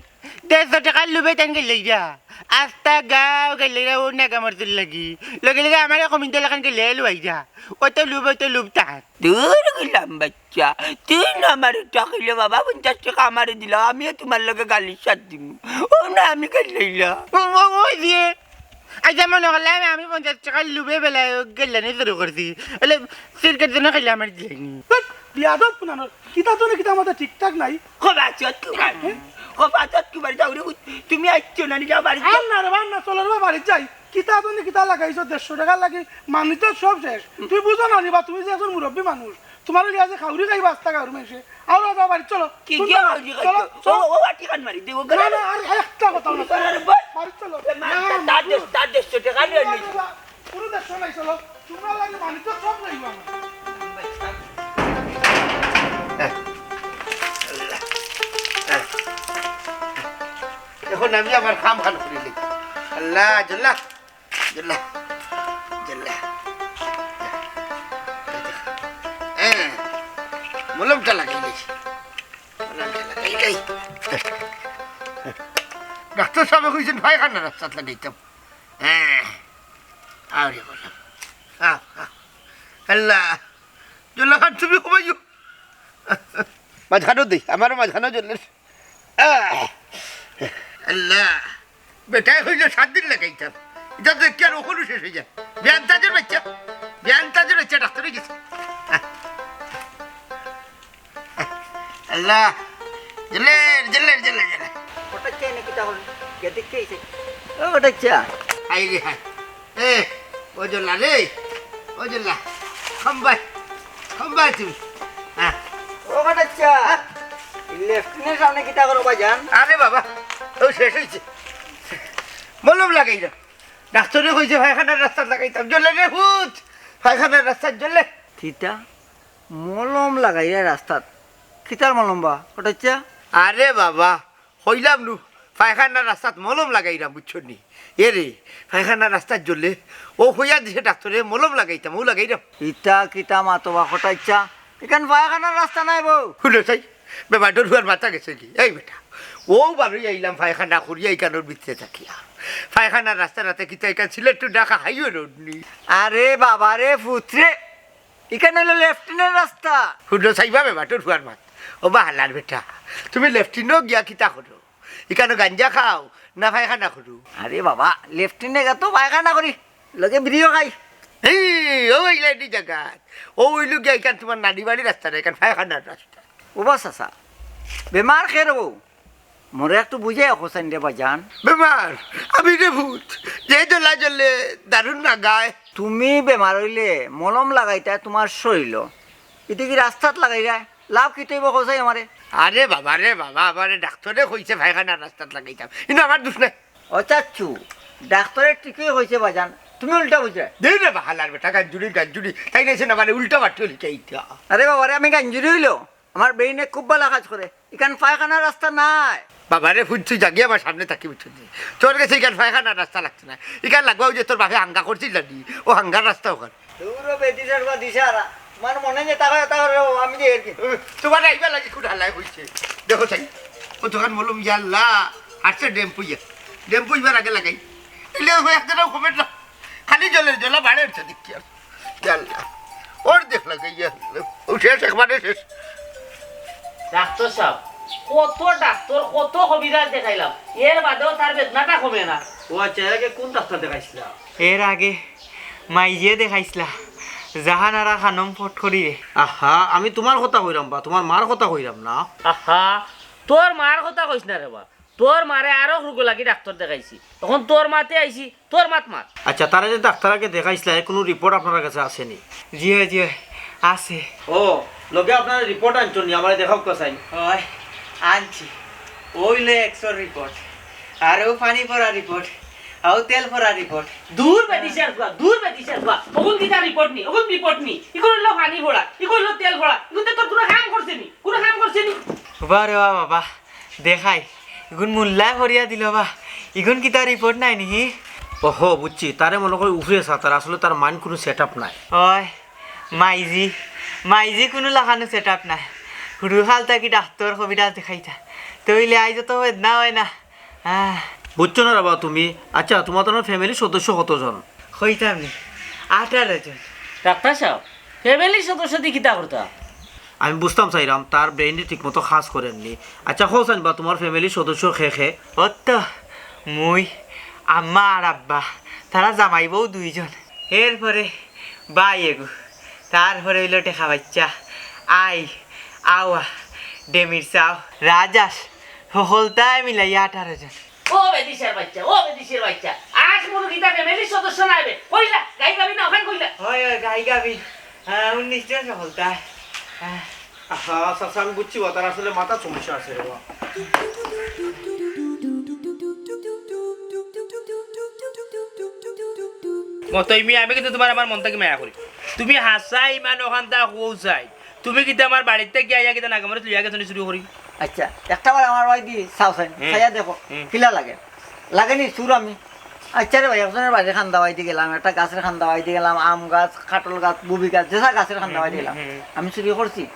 দেড়শো টেকার লুভে তাইন গেল্লাইরা, আস্তা গাঁও গেল্লাইরা ও নাগা মরছিল লাগি। লগে লগে আমারে কমিনর লাখান গেল্লাইয়া লুয়াইরা। অত লুভ, অত লুভ তার। দূর গুলাম বাচ্চা, তুই না আমারে টাকিলে বাবা, পঞ্চাশ টেকা আমারে দিলাও, আমিও তুমার লগে গালির সাথ দিমু। ও না, আমি গেল্লাইলাম। ও, ও, ওই যে, আইচ্ছা, মনো করলাম আমি পঞ্চাশ টেকার লুভে বেলায় গেল্লানি শুরু করছি। অইলে সিরকেট জন্য খাইলে আমার দিলাইনি। ধ্যাৎ, বিয়াদব কুনানর। কিতা তো না কিতা মাথা ঠিকঠাক নাই। খোবা চত কুমারি। খোবা চত কুমারি, যাও রে, তুমি আইছো না নি, যাও বাড়ি যাও। আর না রে বা, আর না, চলো রে বা, বাড়ি যাই। কিতা তো না কিতা লাগাইছো, দেড়শো টেকার লাগি, মানি তো সব শেষ। তুমি বুঝো না নি বা, তুমি যে একজন মুরব্বী মানুষ, তুমার লগে আইজ খাউরি খাইবা আস্তা গাঁওর মাইনষে। আও, আও, যাও, বাড়ি চলো। কি সুন্দর। গিয়া খাউরি খাইছো? চলো, চলো। ও, ও, বাটি কান মারি দিব, না, না, আর একটা কথা না। আরে, বল। বাড়ি চলো। এ, মা, না, তার না, দেশ, তার দেশ, ছোট কান না, হইলে। না, না, কোনো দেশ নাই, চলো। তুমার লাগি মানি তো সব লইব আমার। এখন আমি আমার কাম খান করি লই। আল্লাহ, জল্লা। জল্লা, জল্লা। হ্যাঁ, মলমটা লাগাই লই। মলমটা লাগাই লই। ডাক্তার সাবে কইছইন পায়খানার রাস্তাত লাগাইতাম। হ্যাঁ, আরে মলম। আহ, আহ। আল্লাহ, জল্লা খান তুমি ঘুমাইও। মাঝখানো দেই, আমারও মাঝখানো জল্লের। আহ! আল্লাহ! বেটায় কইলো সাত দিন লাগাইতাম। ইটা তো দেখি আর অখনউ শেষ অইযার। বেআন্তাজর বাইচ্চা, বেআন্তাজর বাইচ্চা ডাক্তার অইগেছে। আহ! আল্লাহ! জেলের, জেলের, জেলের, জেলের। ওটা কে নাকি তাহলে? কে দেখতে এসে? ও, ওটা চা। হায় রে হায়। এ, ও জল্লা রে, ও জল্লা, হাম্বায়, হাম্বায় তুমি। হ্যাঁ। ও কটাচ্ছা, হ্যাঁ? লেফটিনের সামনে কিতা করো ভাইজান? আরে বাবা, ও শেষ অইছে। মলম লাগাইলাম। ডাক্তারে কইছে পায়খানার রাস্তাত লাগাইতাম। জল্লা রে পুত, পায়খানার রাস্তাত জল্লা। কিতা? মলম লাগাইরা রাস্তাত? কিতার মলম বা কটাচ্ছা? আরে বাবা, কইলাম নু, পায়খানার রাস্তাত মলম লাগাইরাম, বুঝছো নি? এ রে, পায়খানার রাস্তাত জল্লে, ও কইয়া দিছে ডাক্তারে মলম লাগাইতাম, ও লাগাইরাম। ইতা কিতা মাতো বা কটাচ্ছা? ইখান পায়খানার রাস্তা নায় বো। হুনো চাই, বেবাটর হুয়ার মাথা গেছে গি? এই বেটা, অউ বারই আইলাম পায়খানা করিয়া ইখানর ভিতরে থাকিয়া। পায়খানার রাস্তা নাতে কিতা ইখান সিলেট to ঢাকা highway road নি? আরে বাবা রে পুত রে, ইখান অইলো লেফটিনের রাস্তা। হুনো চাইবা বেবাটর হুয়ার মাত। ও বা হালার বেটা, তুমি লেফটিনো গিয়া কিতা করো? ইখানো গাঞ্জা খাও না পায়খানা করো? আরে বাবা, লেফটিনে গিয়া তো পায়খানা করি, লগে বিড়িও খাই। এই, ও অইলে এটি জাগাত। ও অইলো গিয়া ইখান তুমার নানি বাড়ির রাস্তা না, ইখান পায়খানার রাস্তা। ও বা চাচা, বেমার কের অউ? মোরে একটু বুঝাইয়া কওছাইন রে ভাইজান। বেমার? আমি রে পুত, যে জল্লা জল্লে দারুণ নাগায়। তুমি বেমার অইলে মলম লাগাইতায় তুমার শরীলো, ইটা কি রাস্তাত লাগাইরায়? লাভ কিতা অইবো কওছাইন আমারে? আরে বাবা রে বাবা, আমারে ডাক্তারে কইছে পায়খানার রাস্তাত লাগাইতাম, ইনো আমার দুষ নাই। ও চাচ্চু, ডাক্তারে ঠিকই কইছে ভাইজান, তুমি উল্টা বুঝরায়। দেই রে বা হালার বেটা, গাঞ্জুরি, গাঞ্জুরি, তাইন আইছইন আমারে উল্টা বাট্টি লিখাইতা। আরে বাবা রে, আমি গাঞ্জুরি অইলো? আমার ব্রেইনে খুব ভালা কাজ করে। ইখান পায়খানার রাস্তা নায়। বাবা রে, পুত তুই যাগি আমার সামনে থাকি, বুঝছস নি? তোর গেছে ইখান পায়খানার রাস্তা লাগতো নায়। ইখান লাগবা অউ যে তোর বাপে হাঙ্গা করছিল নি, অউ হাঙ্গার রাস্তা অখান। দূর ও বেটি সারবা দিশারা। তোমার মনে যে তাকায়, তাকায় রে, আমি যে এর কি? তোমার আইবার লাগি খুব হালায় কইছে। দেখো চাই, ও দোকান মলম, ইয়া আল্লাহ, হাঁটছে ডেম্পু ইয়া। ডেম্পু ইবার আগে লাগাই। ইলে অউ একজনও comment না। খালি জলের জলা বাড়ে উঠছে দেখি আর। ইয়া আল্লাহ। অর্ধেক লাগাই, ইয়া আল্লাহ। অউ শেষ, একবারে শেষ। ডাক্তার সাব, কত ডাক্তর, কত কবিরাজ দেখাইলাম, এর বাদেও তার বেদনাটা কমে না। ও আচ্ছা, এর আগে কোন ডাক্তর দেখাইছিলা? এর আগে মাইজিয়ে দেখাইছিলা, জাহানারা খানম ফট করিয়ে। আহা, আমি তুমার কথা কইরাম বা, তুমার মার কথা কইরাম না। আহা, তোর মার কথা কইস না রে বা, তোর মারে আরো রোগ লাগি ডাক্তর দেখাইছি, অখন তোর মাতে আইছি, তোর মাত মাত। আচ্ছা, তারে যে ডাক্তর আগে দেখাইছিলা, এর কুনু রিপোর্ট আপনার কাছে আছে নি? জি অয়, জি অয়, আছে। ও, লগে আপনার রিপোর্ট আনছইন নি, আমারে দেখাউক্কা চাইন। অয়, আনছি। অউ লো এক্সর রিপোর্ট, আর অউ পানি পড়া রিপোর্ট, অউ তেল পড়া রিপোর্ট। দূর বেদিশার ফুয়া, দূর বেদিশার ফুয়া। অগুন কিতা রিপোর্ট নি, অগুন রিপোর্ট নি। ইগুন অইলো পানি পড়া, ইগুন অইলো তেল পড়া। ইগুনতে তোর কুনু কাম করছে নি, কুনু কাম করছে নি। বাবা রে বাবা, বাবা। দেখাই, ইগুন মুল্লায় করিয়া দিল বা। ইগুন কিতা রিপোর্ট নায় নি? ওহো, বুঝছি। তারে মনো করি উফরে সাতার, আসলে তার mind কুনু setup নাই। অয়, মাইজি, মাইজি কুনু লাখানউ setup নাই। হুরুকাল থাকি ডাক্তর কবিরাজ দেখাইতা। তে অইলে আইজ তো বেদনা অয় না। আহ। বুঝছো না রে বা তুমি? আচ্ছা, তুমার তো family সদস্য কতজন? কইতাম নি, আঠারো জন। ডাক্তার সাব, family সদস্য দি কিতা করতা? আমি বুঝতাম চাইরাম, তার brain-এ ঠিকমতো কাজ করের নি। আচ্ছা, কও চাইন বা, তুমার family সদস্য কে কে? অত মুই, আম্মা আর আব্বা, তারা জামাই বউ দুইজন। এরপরে ভাই এগু, তারপরে অইলো টেকা বাইচ্চা, আই, আওয়া, ডেমির চাও, রাজাস, হকলতায় মিলাইয়া আঠারো জন। ও বেদিশার বাইচ্চা, ও বেদিশার বাইচ্চা, আজ মনো কিতা family সদস্য নায় বে? কইলা, গাই গাবি না, অখান কইলা। অয়, অয়, গাই গাবি। হ্যাঁ, উনিশ জন হকলতায়। হ্যাঁ। আহা, চাচা, আমি বুঝছি বা, তার আসলে মাথার সমস্যা আছে রে বা। মতই মিয়া, আমি কিন্তু তুমার আমার মন থাকি মায়া করি। তুমি হাছাউ ইমান অখানতা কও চাই। তুমি কিতা আমার বাড়িত থাকি আইয়া কিতা নাগামরিচ লইয়া গেছো নি চুরি করি? আচ্ছা, একটা বার আমার বাড়িদি চাও চাইন, হুম। চাইয়া দেখো, হুম। কিলা লাগে। লাগে নি চুর আমি? আচ্ছা রে ভাই, একজনর বাড়ির কান্দা বাইদি গেলাম, একটা গাছর কান্দা বাইদি গেলাম, আম গাছ, কাটল গাছ, বুবি গাছ, যেছা গাছর কান্দা বাইদি গেলাম। হুম। আমি চুরি করছি?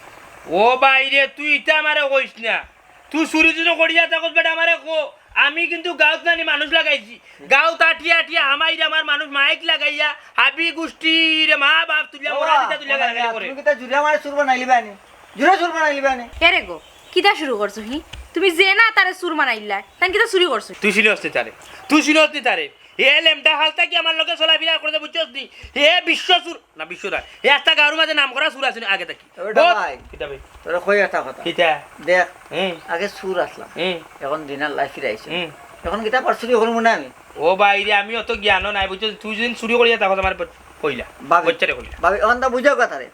ও ভাই রে, তুই ইতা আমারে কইস না। তুই চুরি টুরি করিয়া থাকস বেটা, আমারে ক। আমি কিন্তু গাঁওত নানি মানুষ লাগাইছি। গাঁওত আটিয়া আটিয়া হামাইরে আমার মানুষ মাইক লাগাইয়া হাবি গুষ্টিরে মা বাপ তুলিয়া ও, মরা দিতা তুলিয়া ও, গালাগালি করে। তুমি কিতা জুরে আমারে চুর বানাইলিবা নি? জুরে চুর বানাইলিবা নি? এরে গো, কিতা শুরু করছো হি? তুমি যে না তারে চুর বানাইলা, তাইন কিতা চুরি করছো? তুই চিনস নি তারে, তুই চিনস নি তারে। এ লেমটা হাল থাকি আমার লগে চলাফিরা করে, বুঝছস নি? এ বিশ্ব চুর, না, বিশ্ব না, এ আস্তা গাঁওর মাঝে নাম করা চুর আছে নি আগে থাকি। ওটা বল। ভাই। কিতা ভাই? তোরে কই একটা কথা। কিতা? দেখ, হুম। আগে চুর আছলাম। হুম। এখন দিনার লাইফ ফিরাইছি। হুম। এখন কিতা পারছুরি করমু না আমি? ও ভাই রে, আমি অত জ্ঞানও নাই, বুঝছস? তুই যদি চুরি করিয়া থাকস আমার কইলা। ভাবি, বুঝছস রে কইলা। ভাবি, এখন তো বুঝাও কথা রে।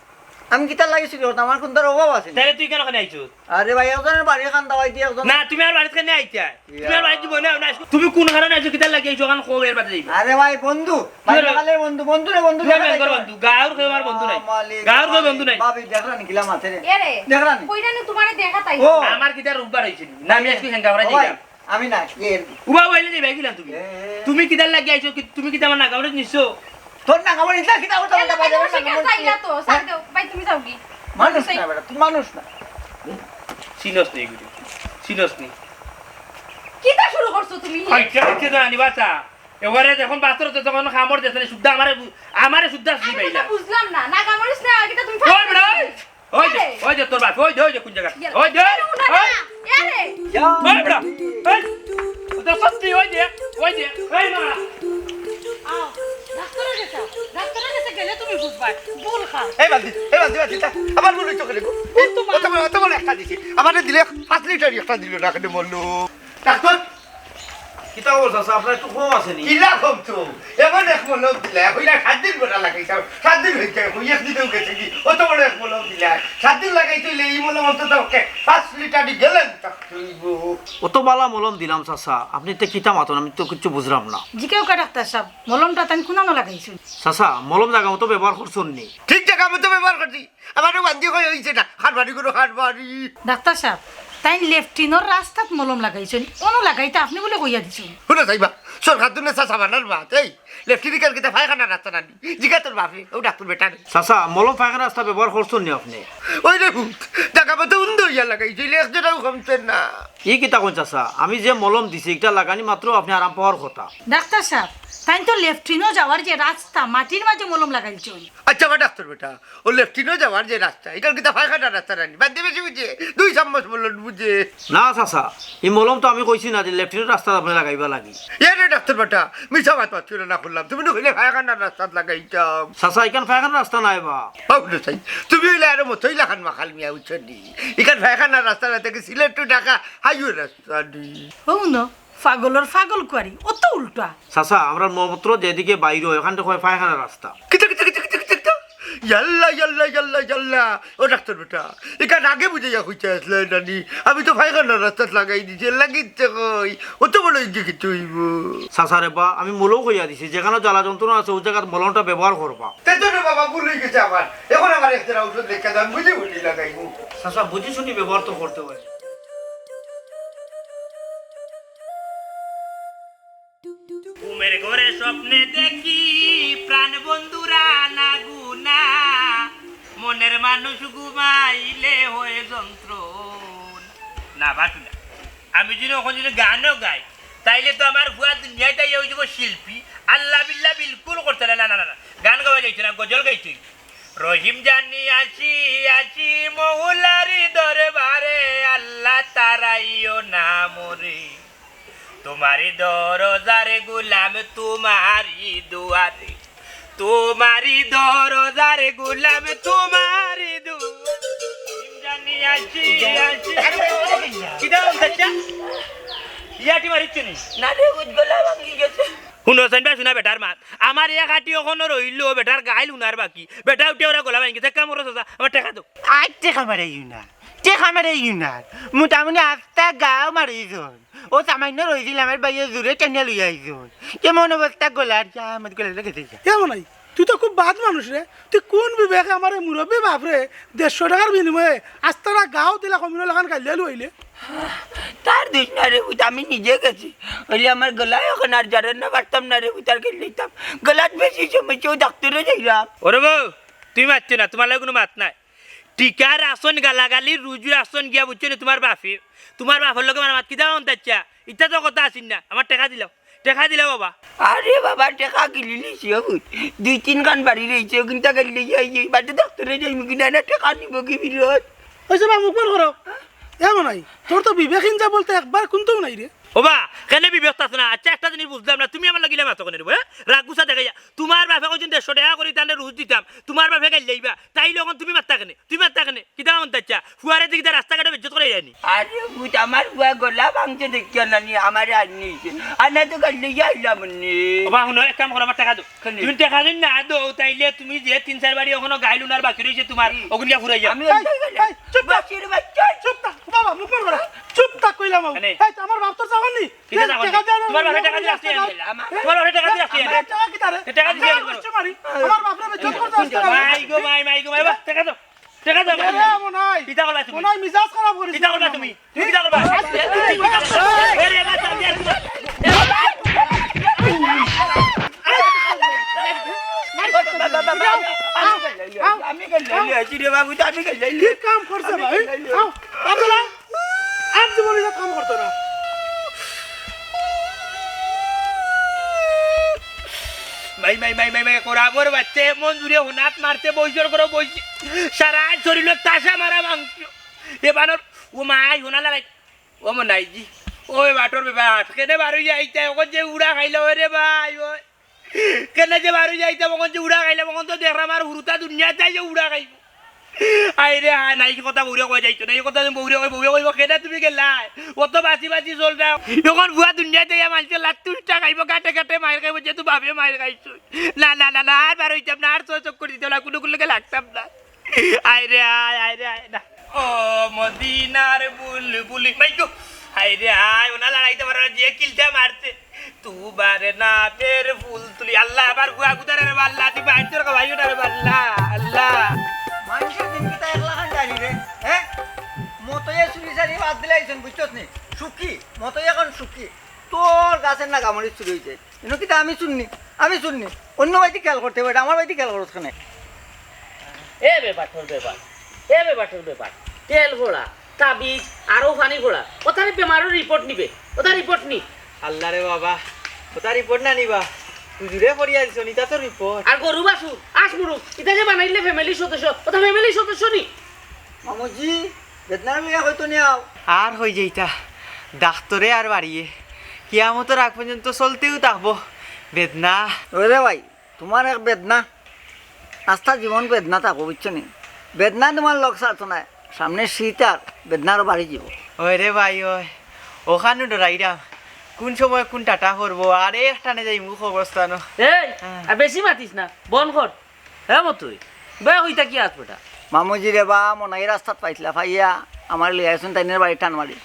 আমি কিতার লাগি চুরি করতাম? আমার কুনটার অভাব আছে নি? তাইলে তুই কেনে অখান আইছস? আরে ভাই, একজনর বাড়ির কান্দা বাইদি একজন। না, তুমি আমার বাড়িত কেনে আইতায়? তুমি আমার বাড়িত জীবনে আও না। তুমি কুন কারণে আইছো, কিতার লাগি আইছো, অখান কও, এর বাদে যাইবা। আরে ভাই, বন্ধু, ভাই, ভাই, বন্ধু রে, বন্ধু রে, বন্ধু রে, বন্ধু রে। গাঁওর কেউ আমার বন্ধু নাই। মালিক, গাঁওর কেউ বন্ধু নাই। ভাবি, দেখরা নি কিলা মাতে রে? এরে, দেখরা নি? কইরা নি তুমারে দেখা তাই। ও। আমার কিতা রোববার অইছে নি? না, আমি আজকে হেঙ্গা করাই ও ভাই, যাইতাম। আমি না, এর উবা বাইলে যাইবা কিলা তুমি? এ। তুমি কিতার লাগি আইছো? কি, তুমি কিতা আমার নাগামরিচ নিছো? তোর নাগামরিচ ইতা কিতা করতে? এরে, বাজারে ভাই, তুমি নাগামরিচ চাইলা তো, ছাড় দেও। ভাই, তুমি যাও কি? মানুষ না বেটা, তুই মানুষ না। চিনস নি এগুলি, চিনস নি। কিতা শুরু করছো তুমি? হইছে, হইছে তো আনি বাসা। এবারে যখন বাসর তো তখন কামড় দিছে না, শুদ্ধা আমারে বু-, আমারে শুদ্ধা আমি তো শিখাইলা। বুঝলাম না, নাগামরিচ না, এটা তুমি ওই বেটা, ওই, ওই যে, আরে। ওই যে তোর বাপ, ওই যে, ওই যে কোন জায়গা? ইয়া, ওই যে, আরে, উঠো না, ওই। আরে। ওই বেটা, এই, ও তো সত্যি, ওই যে, ওই যে, এই মা। আও, ডাক্তারের কাছে আও। ডাক্তারের কাছে গেলে তুমি বুঝবায়, ভুল খাও। এই বাদ দি, এই বাদ দি, বাদ দি, তা আবার ভুল হইতো কেন গো? ও তো মা- অত বড়, অত বড় একটা দিছি। আমারে দিলে পাঁচ লিটার একটা দিল না, কেন বললো? ডাক্তার, কিতা খবর চাচা? আপনার একটু কম আছে নি? কিলা কম তো? এমন এক মলম দিলা, কইলা সাত দিন গোটা লাগাইতাম, সাত দিন হইতে, কই এক দিনেও গেছে কি? অত বড় এক মলম দিলা, সাত দিন লাগাইতে হইলে এই মলম অন্তত ওকে পাঁচ লিটার দি গেলেন থাকতে হইব। অত বালা মলম দিলাম চাচা, আপনি তো কিতা মাতন, আমি তো কিচ্ছু বুঝলাম না। জিকাউক্কা ডাক্তার সাব, মলমটা তাইন কুনানো লাগাইছইন? চাচা, মলম জাগা মতো ব্যবহার করছইন নি? ঠিক জাগা মতো ব্যবহার করছি। আমারে বান্দি কই হইছে না, হারবারি করো, হারবারি। ডাক্তার সাব, তাইন লেফটিনর রাস্তাত মলম লাগাইছইন, অনো লাগাইতা আপনি বুলে কইয়া দিছইন। হুনো চাইবা, সরকার দুনে চাচা বানার বাদ, এই লেফটিন ইখান কিতা পায়খানার রাস্তা নানি? জিগা তোর বাপরে, ও ডাক্তার বেটা রে। চাচা, মলম পায়খানার রাস্তা ব্যবহার করছইন নি আপনে? ওই রে ভূত, জাগা মতো উন্দা অইয়া লাগাইছে, ইলে এক জোড়াও কমছে না। ই কিতা কইন চাচা? আমি যে মলম দিছি, ইটা লাগানি মাত্র আপনে আরাম পাওয়ার কথা। ডাক্তার সাব, তাইন তো লেফটিনো যাওয়ার যে রাস্তা, মাটির মাঝে মলম লাগাইছইন। আচ্ছা, আমার ডাক্তার বেটা, ও লেফটিনো যাওয়ার যে রাস্তা, ইখান কিতা পায়খানার রাস্তা নানি? বাদ দে, বেশি বুঝে, দুই চামচ মলম বুঝে। না চাচা, ই মলম তো আমি কইছি না যে লেফটিনর রাস্তাত আপনে লাগাইবা লাগি। এ রে ডাক্তার বেটা, মিছা মাত মাতিও না, না করলাম। তুমি নু কইলে পায়খানার রাস্তাত লাগাইতাম। চাচা, ইখান পায়খানার রাস্তা নায় বা। বাবু রে চাই, তুমি অইলে আরো মতই লাখান মাখাল মিয়া, বুঝছো নি? ইখান পায়খানার রাস্তা না থাকি সিলেট to ঢাকা হাইওয়ে রাস্তা নি। ও হুনো, পাগলর পাগল কুয়ারি, অত উল্টা। চাচা, আমরার মলমূত্র যেদিকে বাইর অয়, ওখানটা কয় পায়খানার রাস্তা। কিতা, কিতা, কিতা, কিতা, কিতা, কিতা? ইয়াল্লা, ইয়াল্লা, ইয়াল্লা, ইয়াল্লা। ও ডাক্তার বেটা, ইখান আগে বুঝাইয়া কইতে আসলে নানি। আমি তো পায়খানার রাস্তাত লাগাই দিছি, লাগিচ্ছে কই। অত বড় ইজ্জে কিতা অইবো? চাচা রে বা, আমি মূলেউ কইয়া দিছি, যেখানো জ্বালা যন্ত্রণা আছে, ওই জাগাত মলমটা ব্যবহার করবা। তে তো রে বাবা, ভুল অই গেছে আমার। এখন আমার একটা ঔষধ লেখা দেন, বুঝি বুঝি লাগাইবো। চাচা, বুঝি শুনি ব্যবহার তো করতে হয়। ঘুমের ঘরে স্বপ্নে দেখি প্রাণ বন্ধুরা না গুনা, মনের মানুষ ঘুমাইলে হয় যন্ত্রণা। না বাসু না, আমি যদি অখন যদি গানও গাই, তাইলে তো আমার পুয়া দুনিয়াত আইয়া অইযিবো শিল্পী। আল্লাহ বিল্লাহ বিলকুল করতে না, না, না, না, না। গান গাওয়া যাইতো না, গজল গাইতে অইবো। রহিম জানি আসি আসি মৌলারি দরবারে, আল্লাহ তারাইও না মোরে। তোমারি দরজার গোলাম তোমারি দুয়ারে, তোমারি দরজার গোলাম তোমারি দুয়ারে। রহিম জানি আসি আসি। কিতা বলতে চাচ্ছা? ইয়াটি মারিচ্ছে নি? না রে, গলা ভাঙি গেছে। হুনো, হুনো বেটার মাত। আমার এক আটি অখনো রইলো, বেটার গাইল হুনার বাকি। বেটা উঠে ওরা গলা ভাঙি গেছে, কাম করো চাচা, আমার টেকা দেও। আই টেকা মারাইও না, টেকা মারাইও না। মোটামুটি আস্তা গাও মারি যান। ও সামান্য রইছিল, আমার ভাইয়ে জোরে টানিয়া লইয়া আইছইন। কেমন অবস্থা গলার? যা, আমার গলা লেগে গেছে। এ মনাই, তুই তো খুব বাদ মানুষ রে। তুই কোন বিবেকে আমার এই মুরব্বী বাপরে দেড়শো টেকার বিনিময়ে আস্তারা গাও দিলা কমিনো লাখান গাইল্লা লইলে? তার দোষ না রে, ওই তো আমি নিজে গেছি। অইলে আমার গলায় অখন আর জারের না পারতাম না রে, ওই তার গেলে দিতাম। গলাত বেশি সমস্যা, ওই ডাক্তারও যাইলাম। ওরে বউ, তুমি মাতিও না, তুমার লগে কুনু মাত নাই। টিকার আসন গালাগালি, রুজুর আসন গিয়া বুঝছো নি তুমার বাপে। তুমার বাপর লগে আমার মাত কিতা অন তাইচ্ছা? ইতা তো কথা আছিল না, আমার টেকা দিলাও। টেকা দিলে বাবা। আরে বাবা, টেকা গিলি লিছি, ও বুঝ। দুই তিন খান বাড়ি রইছে, ওখানটা গেলে যাই, যাই, বাদে ডাক্তারে যাই, মুখে নেয় না, টেকা নিব কি ফিরত? ওই যে বা মুখ বন্ধ করো। এ মনাই, তোর তো বিবেকহীন যা বলতে একবার কুন্তাও নাই রে। ও বা, কেনে বিবেক থাকতো না? আচ্ছা, একটা জিনিস বুঝলাম না, তুমি আমার লাগিলে মাতো কেনে রে, হ্যাঁ? রাগ গুছা দেখাইয়া। তুমার বাপে কইছইন দেড়শো টেকা করি তানে রুজ দিতাম, তুমার বাপে গাইল যাইবা, তাইলে অখন তুমি মাততা কেনে? তুমি মাততা কেনে? কিতা মন চাইচ্ছা? ফুয়ারে দেখি তার রাস্তাঘাটে বেইজ্জত করি যায়নি। আরে ভূত, আমার ফুয়া গলা ভাঙছে দেখিয়া নানি, আমারে আর নিছে। আর না তো গাইল লইয়া আইলাম নি। বাবা, হুনো, এক কাম করো, আমার টেকা দেও। কেনে? তুমি টেকা যদি না দেও, তাইলে তুমি যে তিন চার বাড়ি অখনো গাইল উনার বাকি রইছে তুমার, হুম। অগুন গিয়া ফুরাই যাও। আমি এই, ওই এই, চুপ থাক। বাসির বাচ্চা। চুপ থাক, বাবা, মুখ বন্ধ করো। চুপ থাক কইলাম আমি। কেনে? এই, আমার বাপ তোর চাওয়ার নি? কিতা এই, চাওয়ার নি? টেকা দেওয়ার তুমার বাপে টেকা দিয়া আসছে। আমার, তুমার বাপে টেকা দিয়া আসছে। আমার টেকা কিতা রে? টেকা দিয়া আমার আসছে। কষ্ট মারি। আমার বাপরে বেইজ্জত করতে আসছে না। মাই গো, মাই, মাই গো, মাই, বাবা, টেকা দেও। টেকা দেও। আরে, মনাই। কিতা করলা তুমি? মনাই মিজাজ খারাপ করিস কিতা না। করলা তুমি? তুমি কিতা করবা? আরে, এবার চাপ দিয়া আসছে। আমি গাইল লইয়া আইছি রে বাবু, আমি গাইল লইয়া কি কাম করছে ভাই? আও, আব্দুল্লাহ। আর জীবনে ইতা কাম করতো না। মাই, মাই, মাই, মাই, মাই, করাবর বাচ্চা, এমন জুরে হুনাত মারছে, বইসর করো, বইসি। সারা শরীরো তাসা মারা মাংস। এ বানর, ও মাই, হুনা লাগাই। ও মনাইজি, ওই বাটর বেবাট, কেনে বারো যাইতা, অখন যে উড়া খাইলা, ওরে ভাই, ওই। কেনে যে বারো যাইতা, অখন যে উড়া খাইলা, অখন তো দেখরাম আর হুরুতা দুনিয়াত যাইয়া উড়া খাইবো। আইরে হায়, না, ই কথা বউরে কওয়া যাইতো না, ই কথা বউরে কই, বউরে কইবো, "কেনে তুমি গেলায়? অত বাচি বাচি চলরায়।" অখন ফুয়া দুনিয়াত যাইয়া মানষে লাত্তি উল্টা খাইবো, গাটে গাটে মাইর খাইবো, যেহেতু বাপে মাইর খাইছইন। না, না, না, না, আর বারইতাম না, আর ছয় চক্কর দিতাম না, কুনু কুনু লাগতাম না। আইরে আয়, আইরে আয়, না। ও মদিনার বুলবুলি, মাই গো, আইরে আয়, ওনা লড়াইতে পারো না, যে কিলটা মারছে। তুমার নামের ফুল তুলি। আল্লাহ, আমার ফুয়া গুতারে রে আল্লাহ, তুই বাইর তোর খাওয়াইও না রে আল্লাহ, আল্লাহ। মানষর দিন কিতা একলা খান জানি রে, হ্যাঁ? মতইয়ে চুরি চারি বাদ দিলাইছইন, বুঝছস নি? সুখী, মতই অখন সুখী। তোর গাছর নাগামরিচ চুরি অইছে। ইনো কিতা আমি চুরনি? আমি চুরনি? অইন্য বাড়িত খেয়াল করতে অইবো, ইটা আমার বাড়িত খেয়াল করস কেনে? এ বেবাটর বেবাট, এ বেবাটর বেবাট, তেল পড়া, তাবিজ, আরো পানি পড়া। অতারে বেমারর রিপোর্ট নিবে, অতা রিপোর্ট নি। আল্লারে বাবা, অতা রিপোর্ট না নিবা? হুজুরে পড়িয়া দিছইন, ইতা তো রিপোর্ট। আর গরু বাছুর, আস মুরুগ, ইতা যে বানাইলে ফ্যামিলির সদস্য, অতা ফ্যামিলির সদস্য নি? মামুজি, বেদনার লইয়া কইতো নিয়াও। আর অই যাইতা, ডাক্তরে আর বাড়িয়ে। কিয়ামতর আগ পর্যন্ত চলতেউ থাকবো বেদনা। ওরে ভাই, তুমার এক বেদনা, আস্তা জীবন বেদনা থাকো, বুঝছো নি? বেদনা তুমার লগ ছাড়তো নায়, সামনে শীত আর বেদনা আরো বাড়ি যিবো। ওই রে ভাই, ওই, অখানউ ডরাইরাম, কুন সময় কুন টাটা পড়বো, আরে এক টানে যাইমু কবরস্থানো। এই, হ্যাঁ। আর বেশি মাতিস না, বন্ধ কর। হে মতই, বে কইতা কি আস বেটা? মামুজি রে বা, মনাই রাস্তাত পাইছলা, পাইয়া আমারে লইয়া আইছইন তাইনর বাড়িত টান মারি।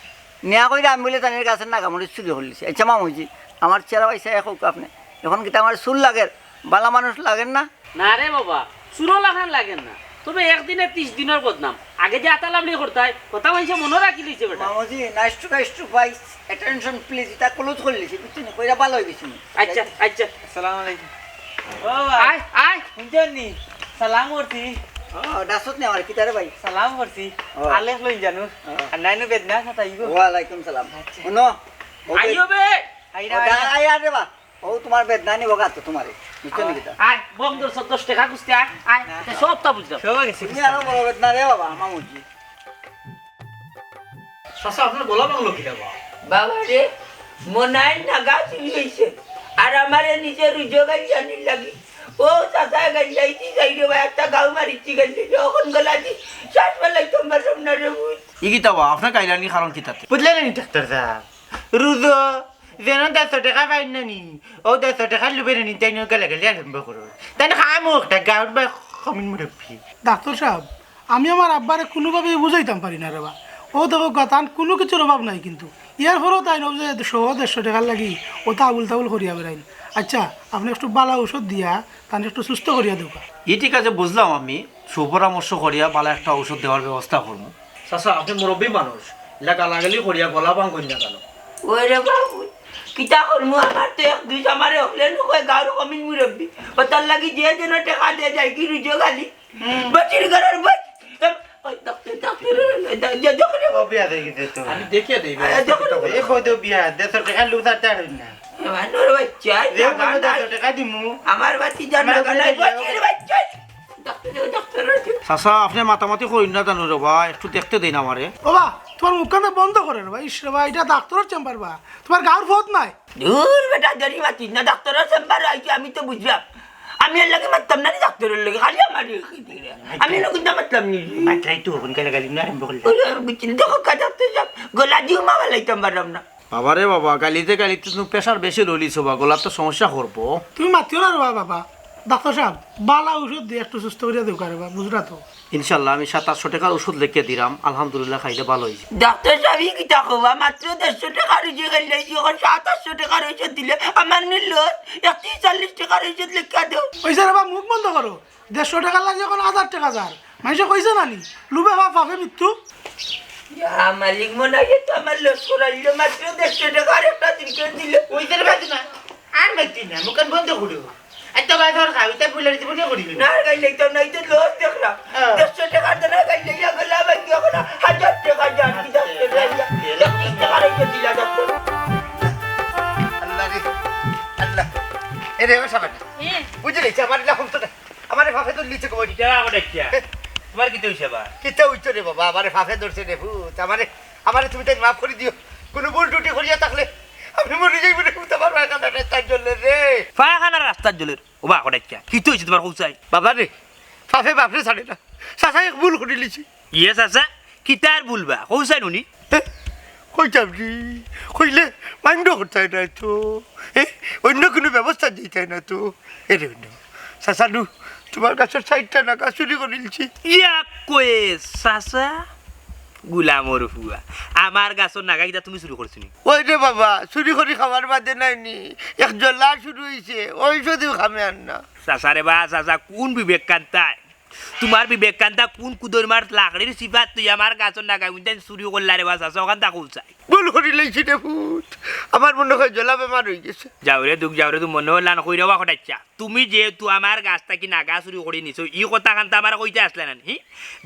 নিয়া কইরা আমি বুলে তাইনর গাছর নাগামরিচ চুরি করিলিছি। আইচ্ছা মামুজি, আমার চেহারা পাইছা এক অউক আপনে। অখন কিতা আমার চুর লাগের? বালা মানুষ লাগের না? না রে বাবা, চুরর লাখান লাগের না। তবে একদিনে তিশ দিনর বদনাম। আগে যে আতা লাবলি করতায়, কথা মানষে মনো রাখিলিছে বেটা। মামুজি, nice to, nice to, ভাই, attention please, ইতা close করিলিছি, বুঝছো নি? কইরা বালা অইগেছে নি? আইচ্ছা, আইচ্ছা। আসসালামু আলাইকুম। ও ভাই। আয়, আয়। হুনছইন নি? সালাম করছি। ও, ডাকছত নি আমারে, কিতা রে ভাই? সালাম করছি। ও। আলেখ লইন জানু। ও। আর নাইনু বেদনা খাতা ইগো। ওয়ালাইকুম সালাম। আইচ্ছা। হুনো, ও বে- আইও বে। আইরা, ও, আইরা। আয়, আয় রে বা। ও তুমার বেদনা নিবো গা তো তুমারে। বুঝছো নি কিতা? আয়, বন্দর সব দশ টেকা খুজতে আয়, আয়। না, তে না। সবতা বুঝলাম। সব গেছে। তুমি আরো বড় বেদনা রে বাবা, মামুজি। চাচা, আপনার গলা ভাঙলো কিতা বা? বাবা রে, মনাইর নাগা চুরি অইছে। আর আমারে নিজে রুজো গাইল জানির লাগি। ও চাচা গাইল যাইছি, যাই রে বা, একটা গাউ মারিছি গাইল যাইছি। অখন গলা দি শ্বাস ফালাইতাম পারলাম না রে বুঝ। ই কিতা বা, আপনার গাইলানির কারণ কিতাতে? বুঝলা নি ডাক্তার সাব? রুজো যেন দেড়শো টেকা পাইন না নি, অউ দেড়শো টেকার লুভে নি, তাইন গালাগালি আরম্ভ করইন। তাইন খামো একটা গাউর বা কমিন মুরব্বি। ডাক্তার সাব, আমি আমার আব্বারে কুনুভাবেউ বুঝাইতাম পারি না রে বা। অউ দেখউক্কা, তান কুনু কিছুর অভাব নাই কিন্তু। ইয়ার পরেও তাইন অউ যে সহ দেড়শো টেকার লাগি অতা আবুল তাবুল করিয়া বেড়াইন। আইচ্ছা, আপনে একটু বালা ঔষধ দিয়া তানরে একটু সুস্থ করিয়া দেউক্কা। ই ঠিক আছে, বুঝলাম আমি। সুপরামর্শ করিয়া বালা একটা ঔষধ দেওয়ার ব্যবস্থা করমু। চাচা, আপনে মুরব্বি মানুষ, ইলা গালাগালি করিয়া গলা ভাঙ্গইন না কেনে? ওই রে বাবু, কিতা করমু? আমার তো এক দুষ, আমারে হকলে নু কয় গাউর কমিন মুরব্বি। অতার লাগি যে যেন টেকা দে যাইগি রুজো গালি। হুম। বসির ঘরর বস। এম, ওই ডাক্তার, ডাক্তার, ওই দা-, দা-, দা-, ও বিয়া দেখি দে তো। আমি দেখিয়া দেই, এ, দেখো। এ কই দে বিয়া, দেড়শো টেকা লুজ আর তার না। এ, মানুর বাচ্চা, এ, টাকা নাই। দেড়শো টেকা দিমু। আমার বাচ্চা জান আমার না, ওখানে নাই, বসির বাচ্চা। Doctor, doctor. চাচা, আপনে মাতামাতি করইন না জানু রে বা, একটু দেখতে দেইন আমারে। ও বা, তুমার মুখখান বন্ধ করো রে বা। ইস রে বা, ইটা ডাক্তারর চেম্বার বা, তুমার গাউর পথ নাই। দূর বেটা, দেরি মাতিস না, ডাক্তারর চেম্বারো আইছি, আমি তো বুঝলাম। আমি এর লগে মাততাম না নি ডাক্তারর লগে, খালি আমার লগে কি দিলে? আমি এর লগে না মাতলাম নি। মাতলাই তো, অখন গালাগালি না আরম্ভ করলে। ওই, ওই, বুঝছি, দেখো, কা ডাক্তার সাব, গলা দিও মা বালাইতাম পারলাম না। বাবা রে বাবা, গালিতে গালিতে তুমি প্রেশার বেশি লইলিছো বা, গলা তো সমস্যা করবো। তুমি মাতিও না রে বাবা, বাবা। ডাক্তার সাব, বালা ঔষধ দিয়া একটু সুস্থ করিয়া দেউক্কা রে বা, বুঝরা তো। ইনশাল্লাহ, আমি সাত আটশো টেকার ঔষধ লেখিয়া দিরাম, আলহামদুলিল্লাহ, খাইলে ভালা অইযিবো। ডাক্তার সাব, ই কিতা কও বা? মাত্র দেড়শো টেকার রুজি খাইলে, অখন সাত আটশো টেকার ঔষধ দিলে আমার নি লস, একত্রিশ চল্লিশ টেকার ঔষধ লেখিয়া দেও। অইছে রে বা, মুখ বন্ধ করো। দেড়শো টেকার লাগি অখন হাজার টেকা যার। মানষে কইছে না নি, লোভে পাপ, পাপে মৃত্যু। ইয়া মালিক, মনে অয় তো আমার লস করাইলো, মাত্র দেড়শো টেকা আর একটা দিন করে দিলে। অইছে রে বা, না, আর মাতিস না, মুখখান বন্ধ করো। আইচ্ছা, বাদ দেও, খাও, ইতা বুলার জীবনে করি না। না, গাইল লাইতাম না, ইতা লস দেখলাম। হ্যাঁ। দেড়শো টেকার দাম গাইল লাইয়া গেল, আবার কি অখন হাজার টেকা যার, কি ডাক্তার লাইয়া? একত্রিশ টেকার ঔষধ দিলা ডাক্তার। আল্লাহ রে, আল্লাহ। এ রে, ও শালা। এ। বুঝলি, আমার এলা হুনতো না। আমারে পাপে ধরলিছে গো। কিতা আবার দেখিয়া? তুমার কিতা অইছে বা? কিতা অইতো রে বাবা, আমারে পাপে ধরছে রে পুত। আমারে, আমারে তুমি তাইন মাফ করি দিও। কুনু ভুল ত্রুটি করিয়া থাকলে আমি মরি যাইমু রে পুত, আমার পায়খানা রাস্তার জলের রে। পায়খানা রাস্তার জলের? ও বা, কটাইক্কা, কিতা অইছে তুমার কও চাই? বাবা রে, পাপে বাপরে ছাড়ে না। চাচা, এক ভুল করিলিছি। ইয়ে চাচা, কিতার ভুল বা? কও চাই হুনি। এ, কইতাম কি? কইলে mind ও করতায় না তো। এ, অইন্য কুনু ব্যবস্থা দিতায় না তো। এ রে অইন্য। চাচা নু, তুমার গাছর চাইরটা নাগা চুরি করিলিছি। ইয়া কয়ে চাচা? গুলামর ফুয়া, আমার গাছর নাগা কিতা তুমি চুরি করছো নি? ওই রে বাবা, চুরি করি খাওয়ার বাদে নাই নি, এক জ্বলা শুরু অইছে, ঔষধিও কামে আর না। চাচা রে বা, চাচা, কুন বিবেক কান্তায়? তুমার বিবেক কান্দা কুন কুদর মার লাকড়ির সিফাত তুই আমার গাছর নাগা উইন্দান চুরি করলা রে বা চাচা, অখান তা কও চাই। ভুল করিলাইছি রে পুত, আমার মনে অয় জলা বেমার অইগেছে। যাও রে দুখ, যাও রে দুখ, মনে অইলান কইরা বা কটাইছা। তুমি যেহেতু আমার গাছ থাকি নাগা চুরি করি নিছো, ই কথা খান তো আমার কইতে আসলে না নি?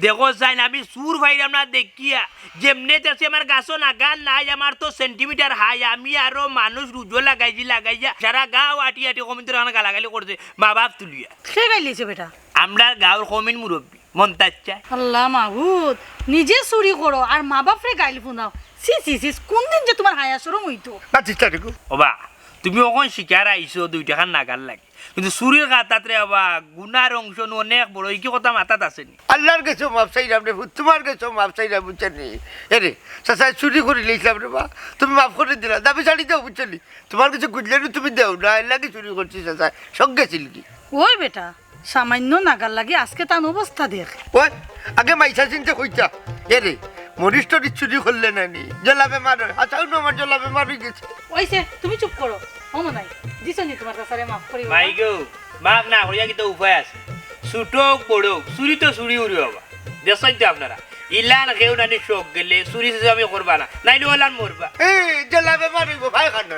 দেখো চাইন, আমি চুর পাইরাম না দেখিয়া, যেমনে দেখছি আমার গাছো নাগা নাই, আমার তো সেন্টিমিটার হাই, আমি আরো মানুষ রুজো লাগাইছি, লাগাইয়া সারা গাঁও আটি আটি কমিন্তর খান গালাগালি করছে, মা বাপ তুলিয়া। কে গাইলিছে বেটা? আমরার গাঁওর কমিন মুরব্বি, মন্তাজ চাই। আল্লাহ মাবুদ, নিজে চুরি করো আর মা বাপরে গাইল ফুনাও। ছি, ছি, ছি, কোন দিন যে তুমার হায়া শরম অইতো? না, চেষ্টা রেখো। ওবা, তুমি অখন শিকার আইছো দুই টেকার নাগার লাগি, কিন্তু চুরির খাতাত রে বাবা, গুনার অংশ নু অনেক বড়, ই কি কথা মাথাত আছে নি? আল্লার গেছে মাফ চাইরাম রে পুত, তুমার গেছে মাফ চাইরাম, বুঝছো নি? এরে, চাচায় চুরি করিলাইছলাম রে বা, তুমি মাফ করি দিলা, দাবি ছাড়ি দেও, বুঝছো নি? তুমার গেছে গুজলে নি তুমি দেও না, এর লাগি চুরি করছি চাচায়, শখ গেছিল কি? ওই বেটা, সামান্য নাগার লাগি আজকে তান অবস্থা দেখ। ওই, আগে মাইসা চিনতে কইতা। এরে, মরিচ টরিচ চুরি করলে না নি? জলা বেমার অয়। আচ্ছা, অউ আমার জলা বেমার অইগেছে। অইছে, তুমি চুপ করো। ও মনাই, দিছো নি তুমার চাচারে মাফ করি? মাই গো, মাফ না করিয়া কিতা উপায় আছে? ছোট অউক, বড় অউক, চুরি তো চুরি উরি বাবা। দেখছইন তো আপনারা, ইলান কেউ নানি শখ গেলে চুরি চুরি আমি করবা না, নাইলে অলান মরবা। এই, জলা বেমার অইবো, ভাই খান না।